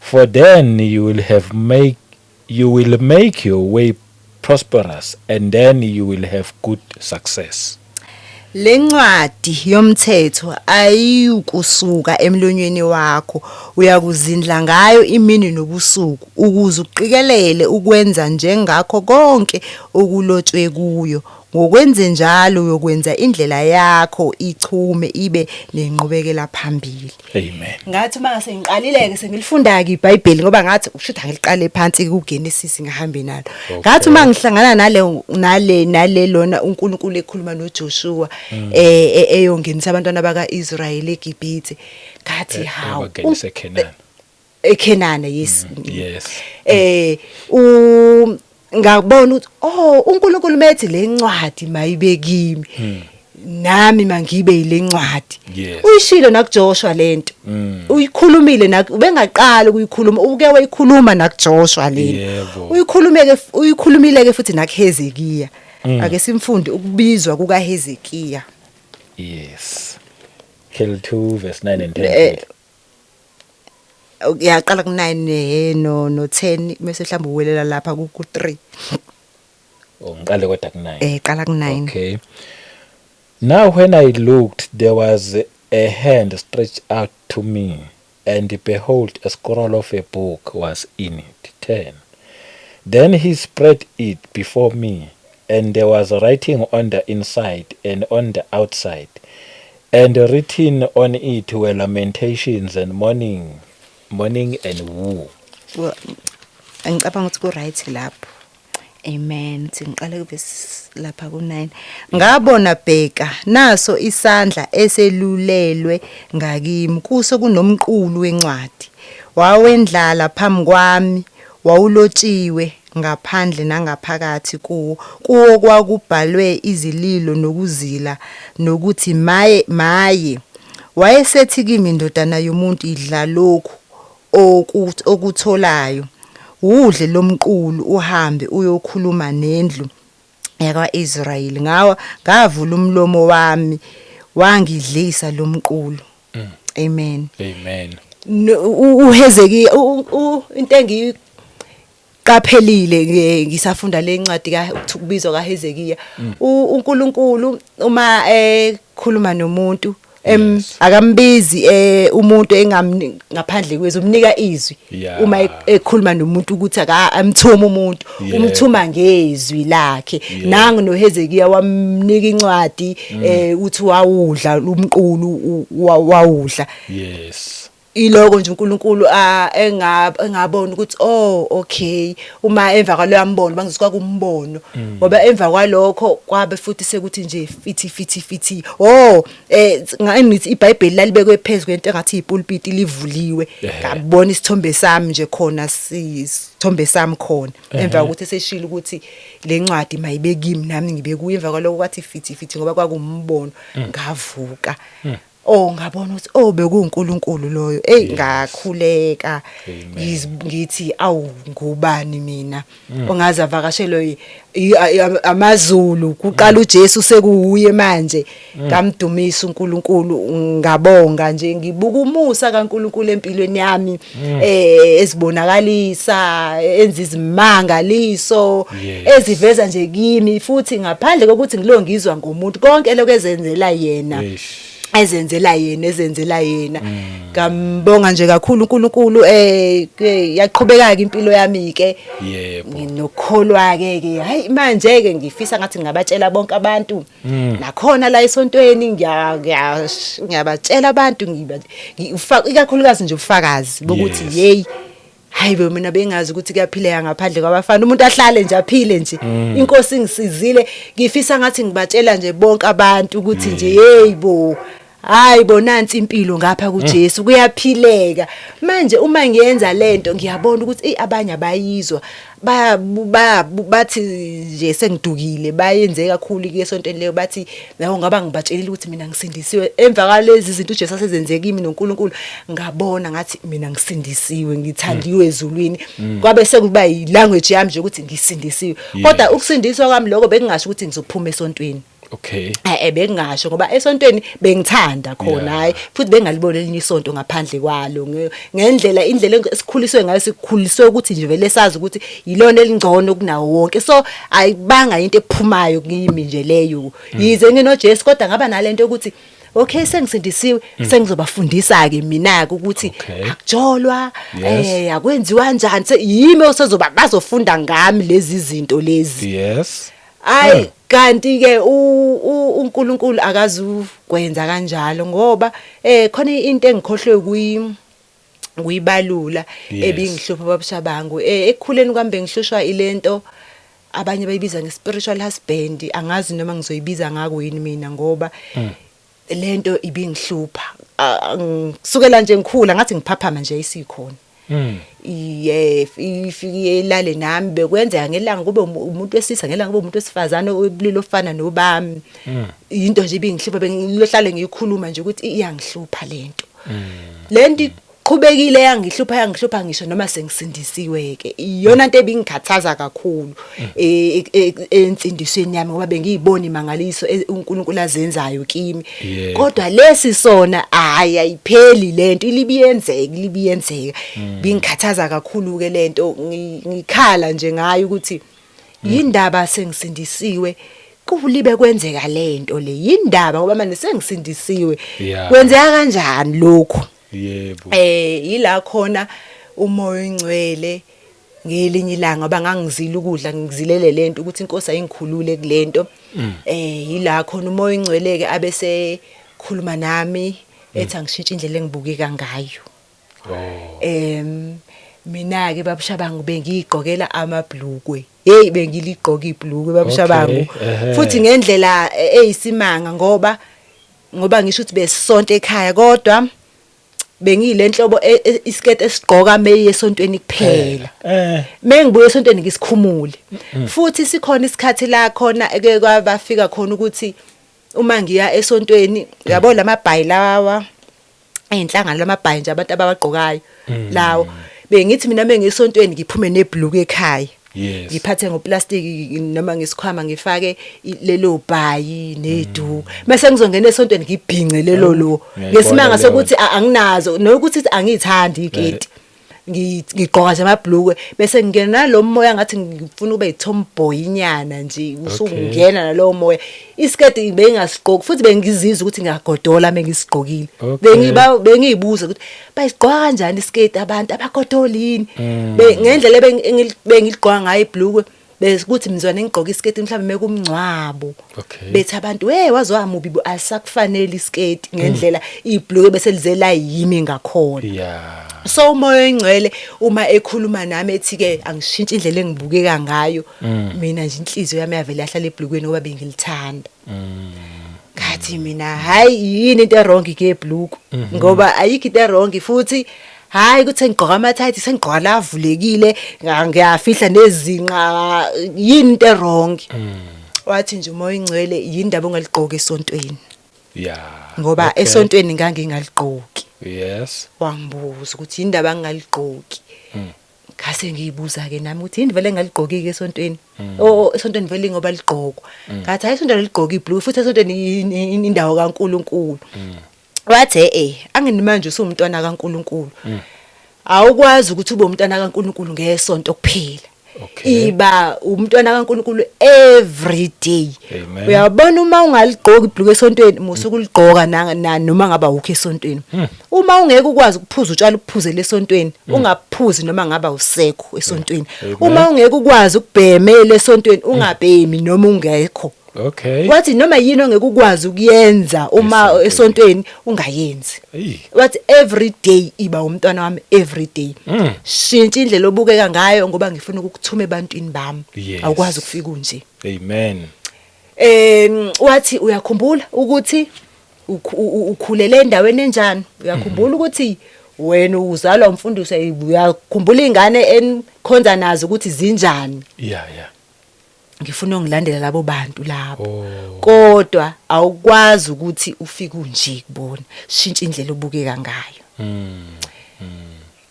For then you will make your way prosperous, and then you will have good success. Lencwadi yomthetho ayikusuka emlonyeni wakho, uyakuzindla ngayo imini nobusuku, ukuze uqikelele ukwenza njengakho konke okulotshwe kuyo. Ngokwenze njalo uyokwenza indlela yakho ichume, ibe nenqubekela phambili. Amen. Ngathi uma sengiqalile ke sengilifunda ke iBhayibheli, ngoba ngathi ushuthi angiliqale phansi kuGenesis ngihambe nalo. Ngathi uma ngihlangana nale lona uNkulunkulu ekhuluma noJoshua eyongenisa abantwana bakaIsrael eGibhithe, ngathi, hawu. Abangenisa eKhenana. eKhenana, yes. U ngabona ukuthi, oh, uNkulunkulu methi lencwadi mayibe kimi, nami mangibe yilencwadi. Uyishilo nakuJoshua lento. Uyikhulumile, nak ubengaqala ukuyikhuluma, uke wayikhuluma nakuJoshua lento. Uyikhulumeke, uyikhulumile ke futhi nakuHezekiya. Ake simfunde ukubizwa kukaHezekiya. Yes. Kill 2 verse 9 and 10. Uyaqala ku9 no 10, bese mhlawumbe uwelela lapha ku 3. Oh, ngiqale kodwa ku9. Qala ku9. Okay. Now when I looked, there was a hand stretched out to me, and behold, a scroll of a book was in it. 10. Then he spread it before me, and there was writing on the inside and on the outside, and written on it were lamentations and mourning, mourning and woe. Well, ngicabanga ukuthi ku right lapho. Amen. Singiqale kuvesi lapha ku9. Ngabona, bheka, naso isandla eselulelwe ngakimi, kuso kunomqulu wencwadi. Wawendlala phambi kwami, wawulotshiwe ngaphandle nangaphakathi kuwo. Kuwo kwakubhalwe izililo nokuzila nokuthi maye, maye. Wayesethi kimi, "Ndodana yomuntu, idla lokhu okutholayo. Udle lomqulu uhambe uyokhuluma nendlu yakwaIsrayeli. Ngawa ngavula umlomo wami wangidlisa lomqulu. Amen. Amen. UHezekiya, into engiqaphelile ngisafunda le ncwadi ka ukubizwa kaHezekiya, uNkulunkulu uma ekhuluma nomuntu akambizi umuntu engamni ngaphandle kwezwi, umnika izwi. Uma ekhuluma nomuntu ukuthi aka amthuma umuntu, umthuma ngezwi lakhe. Nangu noHezekiya wamnika incwadi, uthi wawudla umqulu, wawudla. Iloko nje uNkulunkulu engabona ukuthi, oh okay, uma emva kwaloya mbono bangizwa kumbono, ngoba emva kwalokho kwabe futhi sekuthi nje fithi fithi fithi. Oh, ngithi iBhayibheli lalibekwe phezulu kwento engathi ipulpit, livuliwe. Ngabona isithombe sami nje khona, sithombe sami khona emva kokuthi eseshilo ukuthi le ncwadi mayibe kimi nami ngibe kuyo. Emva kwalokho kwathi fithi fithi, ngoba kwakumbono. Ngavuka, oh, ngabona ukuthi, oh, bekuNkulunkulu loyo. Hey, ngakhuleka. Amen. Ngithi, awu, ngubani mina ongaze avakashelwe amazulu kuqala uJesu, sekuuye manje? Ngamdumisa uNkulunkulu, ngabonga nje, ngibuka umusa kaNkulunkulu empilweni yami, ezibonakalisa, enza izimangaliso eziveza nje kimi, futhi ngaphandle kokuthi ngilo ngizwa ngomuntu, konke lokho ezenzela yena. Ezenzela yena, ezenzela yena. Ngambonga nje kakhulu uNkulunkulu. Ke yaqhubeka ke impilo yami ke. Nginokholwa ke, hayi, manje ke ngifisa ngathi ngingabatshela bonke abantu nakhona la esontweni. Ngiyabatshela abantu, ikakhulukazi nje ubufakazi bokuthi, hey, hayi bo, mina bengazi ukuthi kuyaphileka ngaphandle kwabafana, umuntu ahlale nje aphile nje. Inkosi ingisizile. Ngifisa ngathi ngibatshela nje bonke abantu ukuthi nje, hey bo, hayi bo, nansi impilo ngapha kuJesu, kuyaphileka. Manje uma ngiyenza lento, ngiyabona ukuthi ey, abanye abayizwa, baya baya bathi nje sengidukile, bayenze kakhulu ke esontweni leyo, bathi nawo ngaba ngibatshelile ukuthi mina ngisindisiwe emva kwalezi izinto uJesu asezenze kimi noNkulunkulu. Ngabona ngathi mina ngisindisiwe, ngithandiwe ezulwini. Kwabe sekuba yilanguage yami nje ukuthi ngisindisiwe, kodwa ukusindiswa kwami lokho bekungasho ukuthi ngizophuma esontweni. Bengingasho, ngoba esontweni bengithanda khona, hayi, futhi bengalibona elinye isonto ngaphandle kwalo, ngendlela indlela esikhuliswe ngayo, sikhuliswe ukuthi nje vele sazi ukuthi yilona elingcono kunawo wonke. So ayibanga into ephumayo kimi nje leyo, yize nginoJesu, kodwa ngaba nalento ukuthi, okay, sengisindisiwe, sengizobafundisa ke mina ke ukuthi akujolwa, akwenziwa kanjani, yimi osezoba bazofunda ngami lezi zinto lezi. Hayi, kanti ke uNkulunkulu akazukwenza kanjalo, ngoba khona into engikhohlwe kuyibalula ebingihlupha, babushabangu. Ekukhuleni kwami bengihlushwa ilento abanye bayibiza nge-spiritual husband. Angazi noma ngizoyibiza ngako yini mina, ngoba lento ibingihlupha. Kusukela nje ngikhula, ngathi ngiphaphama nje isikhona. Iye, ifike ilale nami. Bekwenzeka ngelanga kube umuntu wesilisa, ngelanga kube umuntu wesifazane obulili ofana nobami. Into nje ibingihlupha, bengilohlale ngiyikhuluma nje ukuthi iyangihlupha lento. Lento iqhubekile yangihlupha, yangihlupha ngisho noma sengisindisiwe ke. Iyona into ebingikhathaza kakhulu ensindisweni yami, ngoba bengiyibona imangaliso uNkulunkulu azenzayo kimi. Kodwa lesi sona, hayi, ayipheli lento, ilibiyenzeka, ilibiyenzeka. Bingikhathaza kakhulu ke lento, ngikhala nje ngayo ukuthi yindaba sengisindisiwe kulibe kwenzeka lento le, yindaba ngoba manje sengisindisiwe, kwenzeka kanjani lokhu? Yila khona uMoya oNgcwele ngelinye ilanga, ngoba ngangizila ukudla, ngizilele lento ukuthi inkosi ayingikhulule kulento, yila khona uMoya oNgcwele ke abese khuluma nami, ethi angishintshe indlela engibukeka ngayo. Mina ke, babushabangu, bengiyigqokela amabhlukwe. Hey, bengiligqoka ibhlukwe, babushabangu, futhi ngendlela eyisimanga, ngoba ngisho ukuthi besonto ekhaya, kodwa bengiyilenhlobo isiketi esigqoka meyi esontweni kuphela. Mengibuye esontweni ngisikhumule. Futhi sikhona isikhathi la khona eke kwabafika khona ukuthi uma ngiya esontweni, yabo, lamabhayi lawa eyinhlangano, lamabhayi nje abantu abawagqokayo lawo. Bengithi mina mengisontweni ngiphume nebhluku ekhaya. Yes. Ngiphathe ngoplastic noma ngesikhwama ngifake lelo bhayi neduku. Mase ngizongena esontweni ngibhince lelo lo. Ngiyayibona Ngesimanga leyo sokuthi anginazo nokuthi angithandi iketi. Ngigqoka nje amabhlukwe bese ngingena nalo moya ngathi ngifuna ube yitomboy inyana nje usungena nalowo moya. Isiketi bengingasigqoki futhi bengizizwa ukuthi ngiyagodola mengisigqokile. Okay. Bengiyibuza ukuthi bayisigqoka kanjani isiketi abantu abagodoli yini. Ngendlela bengiligqoka ngayo ibhlukwe bese kuthi mzwane ngigqoka isiketi mhlawumbe mekumngcwabo. Okay. Bethi abantu hey waze wamubi bo asakufanele isiketi ngendlela ibhlukwe bese lizela yimi ngakhona. Yeah. So umoya oyingcwele uma ekhuluma nami ethi ke angishintshe indlela engibukeka ngayo, mina nje inhliziyo yami yavele yahlala ebhlukweni ngoba bengilithanda. Ngathi mina hayi yini into ewrong ngebhluku ngoba ayikho into ewrong futhi hayi ukuthi ngigqoka ama tight sengigqoka lavulekile ngiyafihla nezinqa yini into ewrong. Wathi nje umoya oyingcwele yindaba ongaligqoki esontweni. Yeah. Ngoba Okay. esontweni ngangingaligqoki. Yes. Wangibuza ukuthi indaba ngingaligqoki. Ngase ngiyibuza ke nami ukuthi yini vele engaligqoki ke esontweni. Oh esontweni vele ngoba ligqokwa. Ngathi hayi esontweni ligqoka iblue futhi esontweni indawo kaNkuluNkulu. Wathi angini manje usumntwana kaNkuluNkulu. Awukwazi ukuthi ube umntwana kaNkuluNkulu ngesonto kuphela. Okay. Iba umntwana kaNkuluNkulu every day. Amen. Uyabona uma ungaligqoki ibhluku esontweni musuku uligqoka na noma ngaba ukho esontweni. Uma ungeke ukwazi ukuphuza utshwala uphuzele esontweni, ungaphuzi noma ngaba usekho esontweni. Amen. Uma ungeke ukwazi ukubhemela esontweni, ungabhemi noma ungekho. Okay. Wathi noma yini ongeke ukwazi ukuyenza uma Esontweni. esontweni ungayenzi. Hey. Wathi every day iba umntwana wami every day. Shintsha indlela obukeka ngayo ngoba ngifuna ukukuthuma ebantwini bami. Yes. Awukwazi ukufika unje. Amen. Wathi uyakhumbula ukuthi ukhulele endaweni enjani? Uyakhumbula ukuthi wena uzalwa umfundisi, uyakhumbula ingane enikhonza nazo ukuthi zinjani? Yeah, yeah. Ngifuna ungilandela labo bantu labo. Oh. Kodwa awukwazi ukuthi ufike unje kubona. Shintsha indlela obukeka ngayo.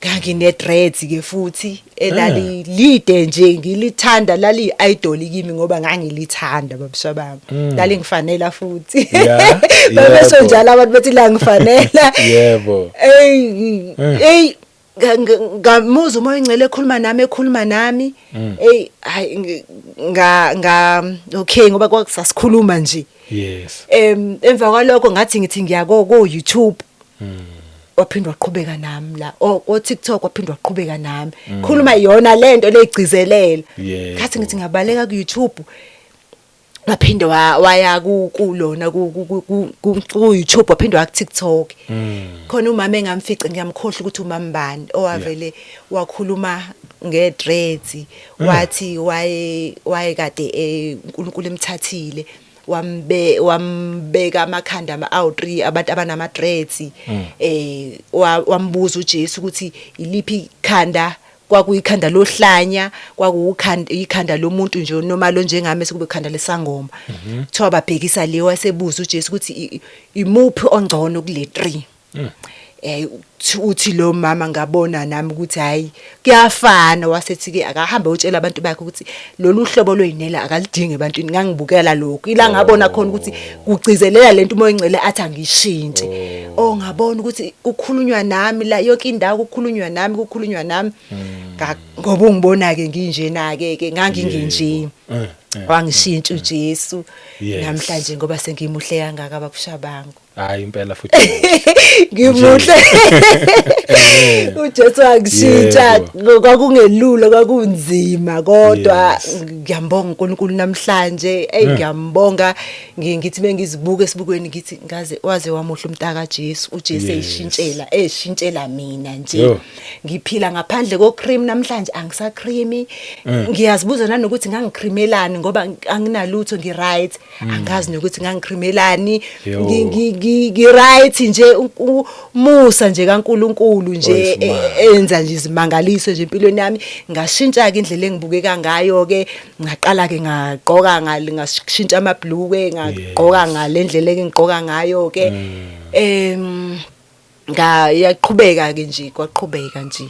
Ngangine dreads ke futhi elali lide nje ngilithanda, lali idol kimi ngoba ngangilithanda babushabanga. Lalingifanela futhi. Yeah, Babesho yebo. njalo abantu bethi la ngifanela. Yebo. Ey, ey ngamuzwa umoya oyingcwele ekhuluma nami ekhuluma nami. Ey hayi nga nga okay ngoba kwakusasikhuluma nje. Yes. Emva kwalokho ngathi ngithi ngiya ko YouTube. Waphindwa waqhubeka nami la. Oh ko TikTok waphindwa waqhubeka nami. Khuluma yona lento leyigcizelela. Yebo. Ngathi ngithi ngabaleka ku YouTube. Waphinde waya kulona ku YouTube waphinde wa ku TikTok. Khona umama engamfica ngiyamkhohlwa ukuthi umama bani owavele wakhuluma ngedreads wathi waye kade uNkulunkulu emthathile wambeka amakhanda ama awu3 abantu abanama dreads wambuza uJesu ukuthi iliphi ikhanda, kwakuyikhanda lohlanya, kwakuyikhanda ikhanda lomuntu nje noma lo njengami sekube ikhanda lesangoma. Kuthiwa babhekisa le wasebuza uJesu ukuthi imuphi ongcono kule 3. Uthi lo mama ngabona nami ukuthi hayi kuyafana, wasethi ke akahambe utshela abantu bakhe ukuthi lolu hlobo lwezinela akalidingi ebantwini. Ngangibukela lokho ila ngabona khona ukuthi kugcizelela lento umoya oyingcwele athi angishintshe. Oh ngabona ukuthi kukhulunywa nami la yonke indawo, kukhulunywa nami, kukhulunywa nami. Ngoba ungibona ke nginjena ke ke ngangingenje. Wangishintsha uJesu Yes. namhlanje ngoba sengimuhle kangaka babushabangu. Hayi impela futhi. Ngimuhle. uJesu wangishintsha, kwakungelula, kwakunzima kodwa Yes. ngiyambonga uNkulunkulu namhlanje. Ey ngiyambonga, ngithi bengizibuka esibukweni ngithi ngaze waze wamuhle umntaka Jesu, uJesu Yes. eyishintshela, eyishintshela mina nje. Yo. Ngiphila ngaphandle ko cream namhlanje, angisa creamy. Ngiyazibuza nanokuthi ngangicreamelani ngoba anginalutho, ngi right. Angazi nokuthi ngangicreamelani. Yo. Ngi right nje, umusa nje kaNkuluNkulu nje Oyisimanga. enza nje izimangaliso nje empilweni yami. Ngashintsha ke indlela engibukeka ngayo ke, ngaqala ke ngagqoka ngashintsha amabhlukwe, ngagqoka Yes. ngalendlela engigqoka ngayo ke. Ngayaqhubeka ke nje, kwaqhubeka nje.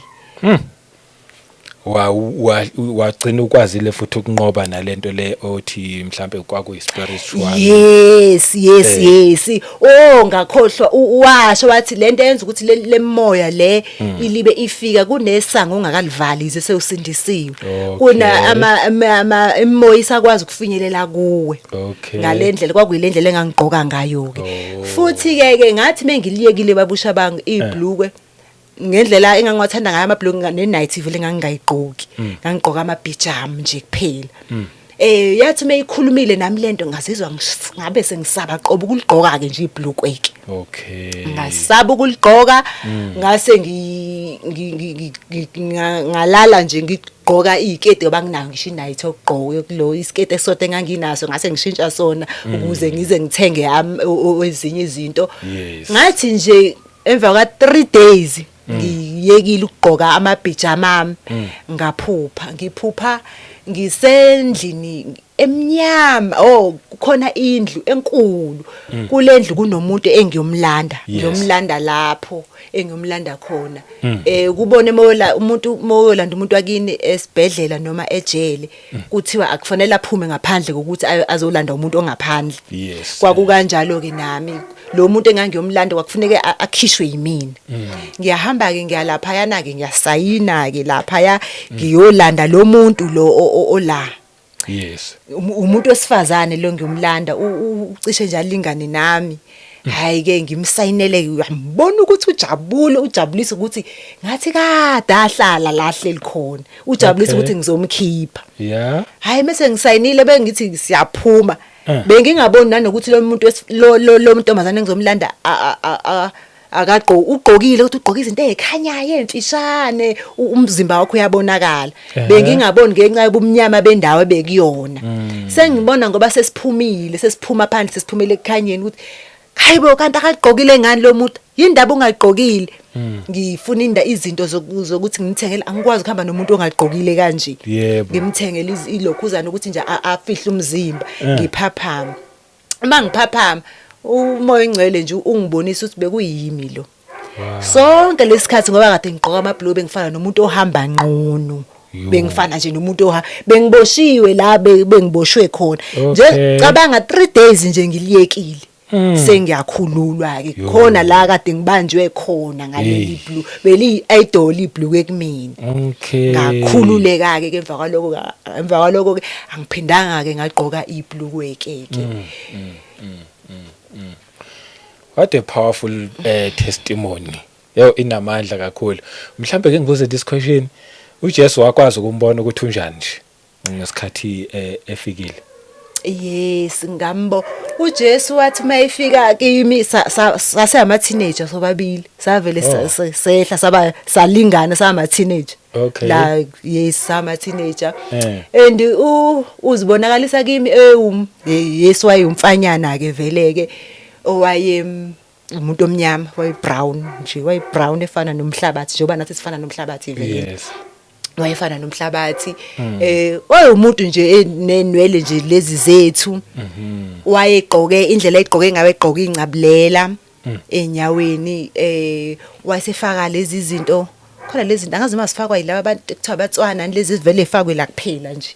Wagcina ukwazile futhi ukunqoba nalento le othi mhlambe kwakuyi spiritual. Yes. Yes, oh, ngakhohlwa, washo wathi lento yenza ukuthi lemoya le ilibe ifika kunesango ongakalivali ize sewusindisiwe. Kuna ama imoya isakwazi ukufinyelela kuwe. Ngalendlela kwakuyilendlela engangigqoka ngayo ke. Futhi ke ngathi mengiliyekile, babusha bangu, ibhlukwe ngendlela engangiwathanda ngayo amabhlukwe ne-night vele ngangingayigqoki, ngangigqoka amabhijama nje kuphela. Yathi meyikhulumile nami lento, ngazizwa ngabe sengisaba qoba ukuligqoka ke nje ibhlukwe ke. Ngasaba ukuligqoka, ngase ngalala nje ngigqoka iziketi ngoba nginayo ngisho i-night yokugqoka kulo isiketi esodwa enganginaso, ngase ngishintsha sona ukuze ngize ngithenge ezinye izinto. Ngathi nje emva kwa 3 days ngiyekile ukugqoka amabhijama ami, ngaphupha, ngiphupha ngisendlini emnyama. Oh, kukhona indlu enkulu, kulendlu kunomuntu engiyomlanda. Ngiyomlanda lapho engiyomlanda khona. Kubone moyola umuntu, moyolanda umuntu wakini esibhedlela noma ejele, kuthiwa akufanele aphume ngaphandle kokuthi azolanda umuntu ongaphandle. Kwakukanjalo ke nami, lo muntu engangiyomlanda kwakufuneke akhishwe yimina. Ngiyahamba ke, ngiyalapha yana ke, ngiyasayina ke lapha ya, ngiyolanda lo muntu lo ola. Umuntu wesifazane lo ngiyomlanda, ucishe nje alingane nami. Hayi ke, ngimsayinele, uyambona ukuthi ujabule, ujabulisa ukuthi ngathi kade ahlala la hleli khona, ujabulisa ukuthi ngizomkhipha. Hayi, mase ngisayinile, bengithi siyaphuma. Bengingaboni nanokuthi lo muntu lo ntombazane engizomlanda akagqoki, ugqokile ukuthi ugqoke izinto ezikhanyayo emfishane, umzimba wakho uyabonakala. Bengingaboni ngenxa yobumnyama bendawo ebekuyona. Sengibona ngoba sesiphumile, sesiphuma phandle, sesiphumele ekukhanyeni ukuthi hayibo, kanti akagqokile ngani lo muntu? Yindaba ungagqokile? Ngifuna inda izinto zokuthi ngimthengele, angikwazi ukuhamba nomuntu ongagqokile kanje. Ngimthengele ilokhuzana ukuthi nje afihle umzimba. Ngiphaphama, uma ngiphaphama, uMoya oNgcwele nje ungibonisa ukuthi bekuyimi lo sonke lesikhathi, ngoba kade ngigqoka amabhlukwe bengifana nomuntu ohamba nqunu. Bengifana nje nomuntu oha bengiboshiwe la, bengiboshwe khona nje. Cabanga, 3 days nje ngiliyekile, sengiyakhululwa ke khona la kade ngibanjwe khona ngaleli blue beli idol ibhlukwe kumina. Ngakhululeka ke emva kwaloko. Emva kwaloko ke angiphindanga ke ngagqoka ibhlukwe ke ke. What a powerful testimony. Yo, inamandla kakhulu. Mhlambe ke ngibuze this question. UJesu wakwazi ukumbona ukuthi unjani nje ngesikhathi efikile? Yes, ngambo uJesu wathi mayefika kimi sase ama teenager sobabili, savele sehla saba salingana sama teenager. La, yes, sama teenager. And uzibonakalisa kimi ewum yes, wayumfanyana ke vele ke owaye umuntu omnyama, waye brown nje, waye brown efana nomhlabathi, njengoba nathi sifana nomhlabathi vele. Wayefana nomhlabathi, wayumuntu nje enenwele nje lezi zethu. Wayegqoke indlela egqoke ngabe egqoke incabulela enyaweni, wayesefaka lezi zinto khona, lezi zinto angazi uma zifakwa yilaba abantu ekuthiwa abatswana, lezi zivele ifakwe la kuphela nje.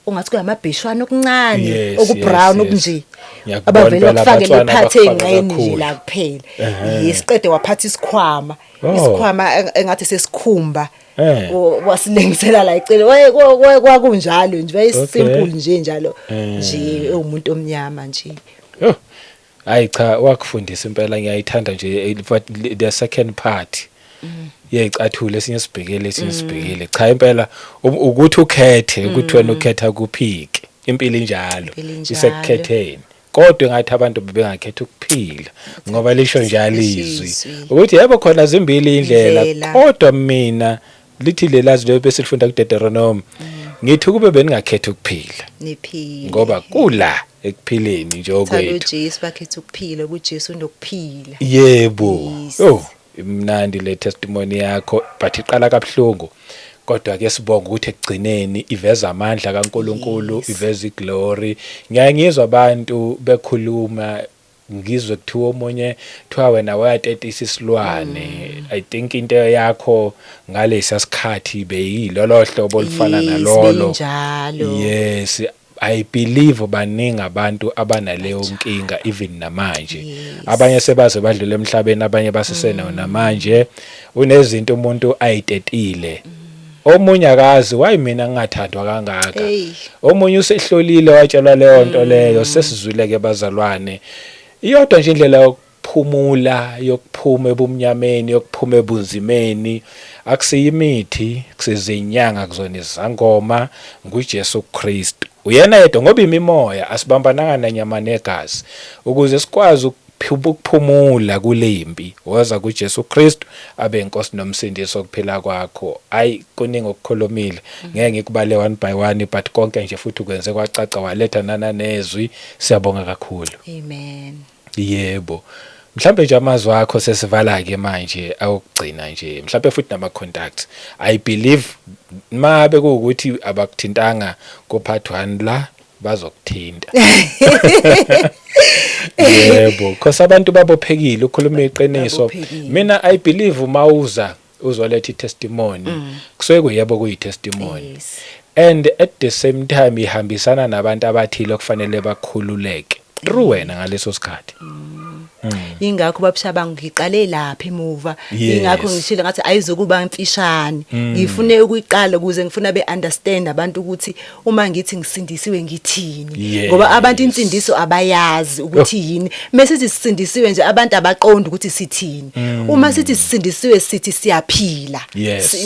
Ungathi kuyamabheshwana okuncane okubrown okunje. Ngiyakubona abavele impela bakufake abatswana lephathe abakufaka engqeni nje kakhulu. la kuphela. Yesiqede waphatha isikhwama. Isikhwama engathi sesikhumba. Wasilengisela la ecele. Kwakunjalo nje, waye simple nje njalo nje, ewumuntu omnyama nje. Yo. Hayi cha, wakufundisa impela, ngiyayithanda nje, but the second part yeyicathulo, esinye sibhekele, esinye sibhekele. Cha impela, ukuthi ukhethe ukuthi wena ukhetha kuphike, impilo injalo. Impilo injalo. Isekukhetheni, kodwa engathi abantu bebengakhetha ukuphila, ngoba lisho njalo izwi Izwi. ukuthi yebo khona zimbili indlela, Indlela. kodwa mina lithi lelazi leyo besilifunda kuDeuteronomy, ngithi kube beningakhetha ukuphila niphile, ngoba kula ekuphileni nje Thanda okwethu. uJesu, bakhetha ukuphila, kuJesu unokuphila. Yebo. Oh, imnandi le testimony yakho, but iqala kabuhlungu, kodwa ke sibonga ukuthi ekugcineni iveza amandla kaNkuluNkulu, iveza iglory. Ngiyaye ngizwa abantu bekhuluma. Ngizwe kuthiwa omunye kuthiwa wena wayatetisa isilwane. I think into yakho ngalesa sikhathi beyilolo hlobo olufana nalolo. Beyinjalo. Yes, I believe baningi abantu abanaleyo nkinga even namanje. Abanye sebaze badlule emhlabeni, abanye basesenayo namanje. Unezinto umuntu ayitetile. Omunye akazi why mina ngingathandwa kangaka. Omunye usehlolile, watshelwa leyo nto leyo. Sesizwile ke bazalwane. Iyodwa nje indlela yokuphumula, yokuphuma ebumnyameni, yokuphuma ebunzimeni. Akusiyimithi, kusezinyanga, kuzona izangoma, nguJesu Kristu. Uyena yedwa, ngoba imimoya asibambananga nanyama negazi. Ukuze sikwazi ukuphumula kulempi, woza kuJesu Kristu abe inkosi nomsindisi okuphila kwakho. Ayi, kuningi okukhulumile, ngeke ngikubale one by one, but konke nje futhi ukwenze kwacaca, waletha nananezwi. Siyabonga kakhulu. Amen. Yebo, mhlambe nje amazwi akho sesivala ke manje awokugcina nje, mhlambe futhi nama contacts. I believe mabe kuwukuthi abakuthintanga ku part 1 la, bazokuthinta. Yebo, because abantu babophekile ukhuluma iqiniso. Babophekile. Mina I believe mawuza uzoletha i-testimony, kusuke kuyebo kuyi-testimony and at the same time ihambisana nabantu abathile okufanele bakhululeke through wena ngaleso sikhathi. Ingakho babushabanga ngiqale lapha emuva. Ingakho ngishilo ngathi ayizokuba mfishane. Ngifune ukuyiqala ukuze ngifuna be understand abantu ukuthi uma ngithi ngisindisiwe ngithini, ngoba abantu insindiso abayazi ukuthi yini. Mesithi sisindisiwe nje, abantu abaqondi ukuthi sithini. Uma sithi sisindisiwe, sithi siyaphila.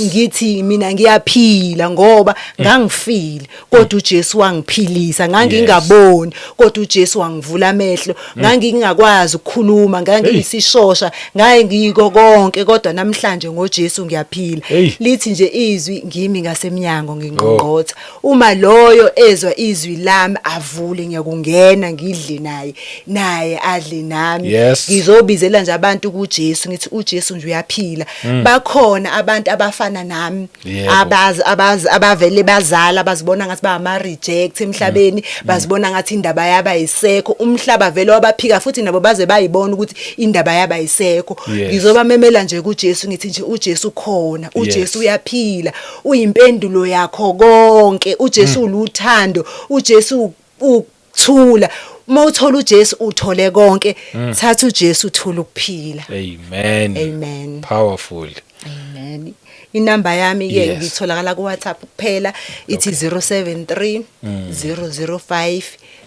Ngithi mina ngiyaphila ngoba ngangifile, kodwa uJesu wangiphilisa. Ngangingaboni, kodwa uJesu wangivula amehlo. Ngangingakwazi ukukhuluma, ngangiyisishosha, ngaye ngiyiko konke, kodwa namhlanje ngoJesu ngiyaphila. Lithi nje izwi, ngimi ngasemnyango ngingqongqotha, uma loyo ezwa izwi lami avule, ngiyakungena ngidle naye, naye adle nami. Ngizobizela nje abantu kuJesu, ngithi uJesu nje uyaphila. Bakhona abantu abafana nami abazi abazi abavele bazala bazibona ngathi ba reject emhlabeni, bazibona ngathi indaba yaba isekho, umhlaba vele wabaphika, futhi nabo baze bayibona ukuthi indaba yaba isekho. Ngizobamemela nje kuJesu, ngithi nje uJesu khona, uJesu uyaphila, uyimpendulo yakho konke. UJesu uluthando, uJesu ukuthula. Uma uthola uJesu uthole konke. Thatha uJesu, uthola ukuphila. Amen. Amen. Powerful. Amen. Inamba yami ke ngitholakala ku WhatsApp kuphela, ithi 073 005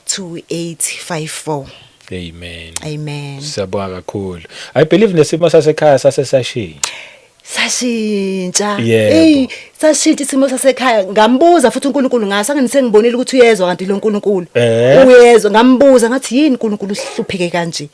2854. Amen. Amen. Siyabonga kakhulu. I believe nesimo sasekhaya sasesashintsha. Sashintsha. Hey, sashintsha isimo sasekhaya. Ngambuza futhi uNkulunkulu ngaso, angini sengibonile ukuthi uyezwa kanti lo uNkulunkulu. Uyezwa. Ngambuza ngathi, yini uNkulunkulu sihlupheke kanje?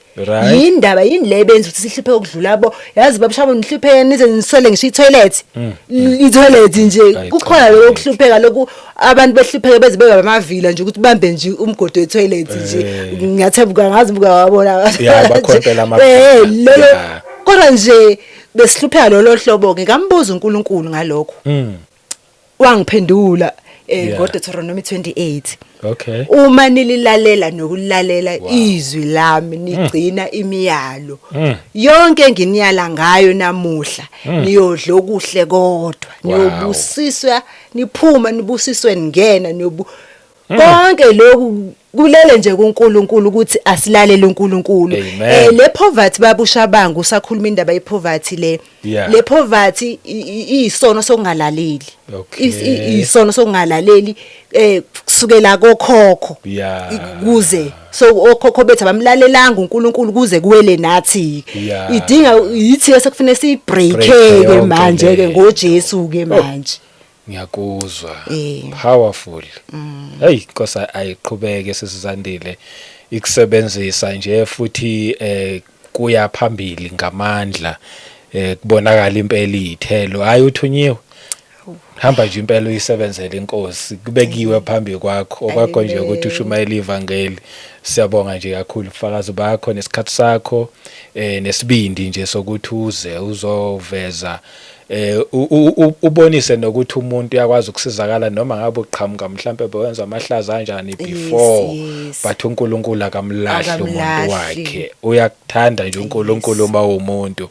Yindaba yini le benza ukuthi sihlupheke ukudlula bo? Yazi babushaba, nihlupheke nize niswele ngisho i-toilet. I-toilet nje. Ayi, Kukhona cha, lokho mfethu. kuhlupheka lokhu, abantu behlupheke beze bebe amavila nje ukuthi bambe nje umgodi we-toilet nje. Ngiyathemba ngazi buka wabona. Yeah, bakhona impela amavila. Lolo kodwa nje besihlupheka lolo hlobo ke. Ngambuza uNkulunkulu ngalokho. Wangiphendula ngoDeuteronomy 28. Uma nililalela nokulalela izwi lami, nigcina imiyalo yonke enginiyala ngayo namuhla, niyodla okuhle kodwa, niyobusiswa niphuma, nibusiswe ningena, niyobu konke lokhu kulele nje kuNkulunkulu ukuthi asilalele uNkulunkulu. Amen. Le poverty, babushabanga, usakhuluma indaba ye poverty le. Le poverty iyisono sokungalaleli. Isono sokungalaleli kusukela kokhokho kuze so okhokho bethu abamlalelanga uNkulunkulu kuze kuwele nathi. Idinga yithi sekufanele siyibreak Break ke yonke manje ke le. ngoJesu ke Oh. manje. Ngiyakuzwa. Powerful. Hey, Nkosi ayiqhubeke sisizandile ikusebenzisa nje futhi kuya phambili ngamandla, kubonakala impela izithelo. Hayi, uthunyiwe. Hamba nje impela uyisebenzele inkosi, kubekiwe phambi kwakho okwakho nje ukuthi ushumayele ivangeli. Siyabonga nje kakhulu ubufakazi bakho nesikhathi sakho nesibindi nje sokuthi uze uzoveza ubonise nokuthi umuntu uyakwazi ukusizakala noma ngabe uqhamuka mhlambe bewenza amahlaza kanjani before, but uNkulunkulu akamlahli umuntu wakhe, uyakuthanda nje uNkulunkulu uma umuntu.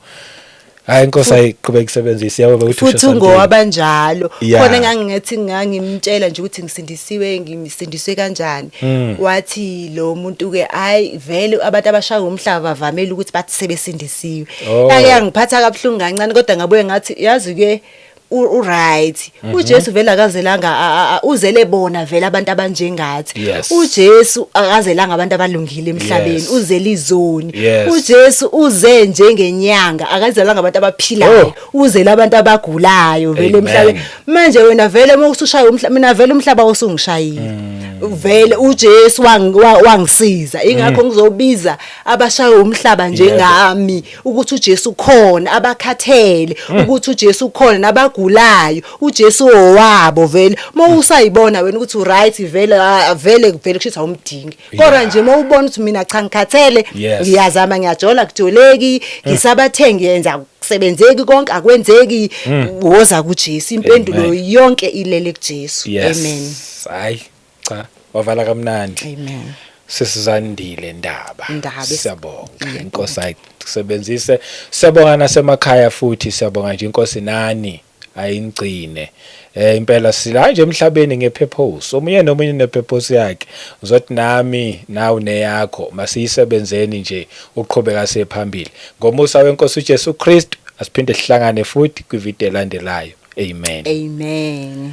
Hayi, inkosi ayiqhubeka isebenzise, yabo ukuthi futhi ungowabanjalo. Khona engangingethi ngangimtshela nje ukuthi ngisindisiwe, ngisindiswe kanjani. Wathi lo muntu ke, hayi vele abantu abashaya umhlaba bavamela ukuthi bathi sebesindisiwe. Yake yangiphatha kabuhlungu kancane, kodwa ngabuye ngathi yazi ke uright, uJesu vele akazelanga, uzele bona vele abantu abanjengathi. UJesu akazelanga abantu abalungile emhlabeni, uzele izoni. UJesu uze njengenyanga, akazelanga abantu abaphilayo, uzele abantu abagulayo vele emhlabeni. Manje wena vele uma usushaya umhlaba, mina vele umhlaba usungishayile vele, uJesu wangisiza, ingakho ngizobiza abashaya umhlaba njengami ukuthi uJesu ukhona, abakhathele ukuthi uJesu ukhona, nabagulayo uJesu owabo vele. Uma usayibona wena ukuthi uright vele, vele vele kusho ukuthi awumdingi, kodwa nje uma ubona ukuthi mina cha ngikhathele, ngiyazama, ngiyajola, kujoleki, ngisabathe ngiyenza kusebenzeki konke, akwenzeki, woza kuJesu, impendulo yonke ilele kuJesu. Amen. Hayi cha, wavala kamnandi. Amen. Sisizandile Ndaba. Ndaba. Siyabonga, inkosi ayikusebenzise. Siyabonga nasemakhaya futhi, siyabonga nje, inkosi nani ayingcine. Impela sila nje emhlabeni ngepurpose, omunye nomunye nepurpose yakhe. Uzothi nami nawe neyakho, masiyisebenzeni nje uqhubeka sephambili ngomusa wenkosi uJesu Kristu. Asiphinde sihlangane futhi kwivideo elandelayo. Amen. Amen.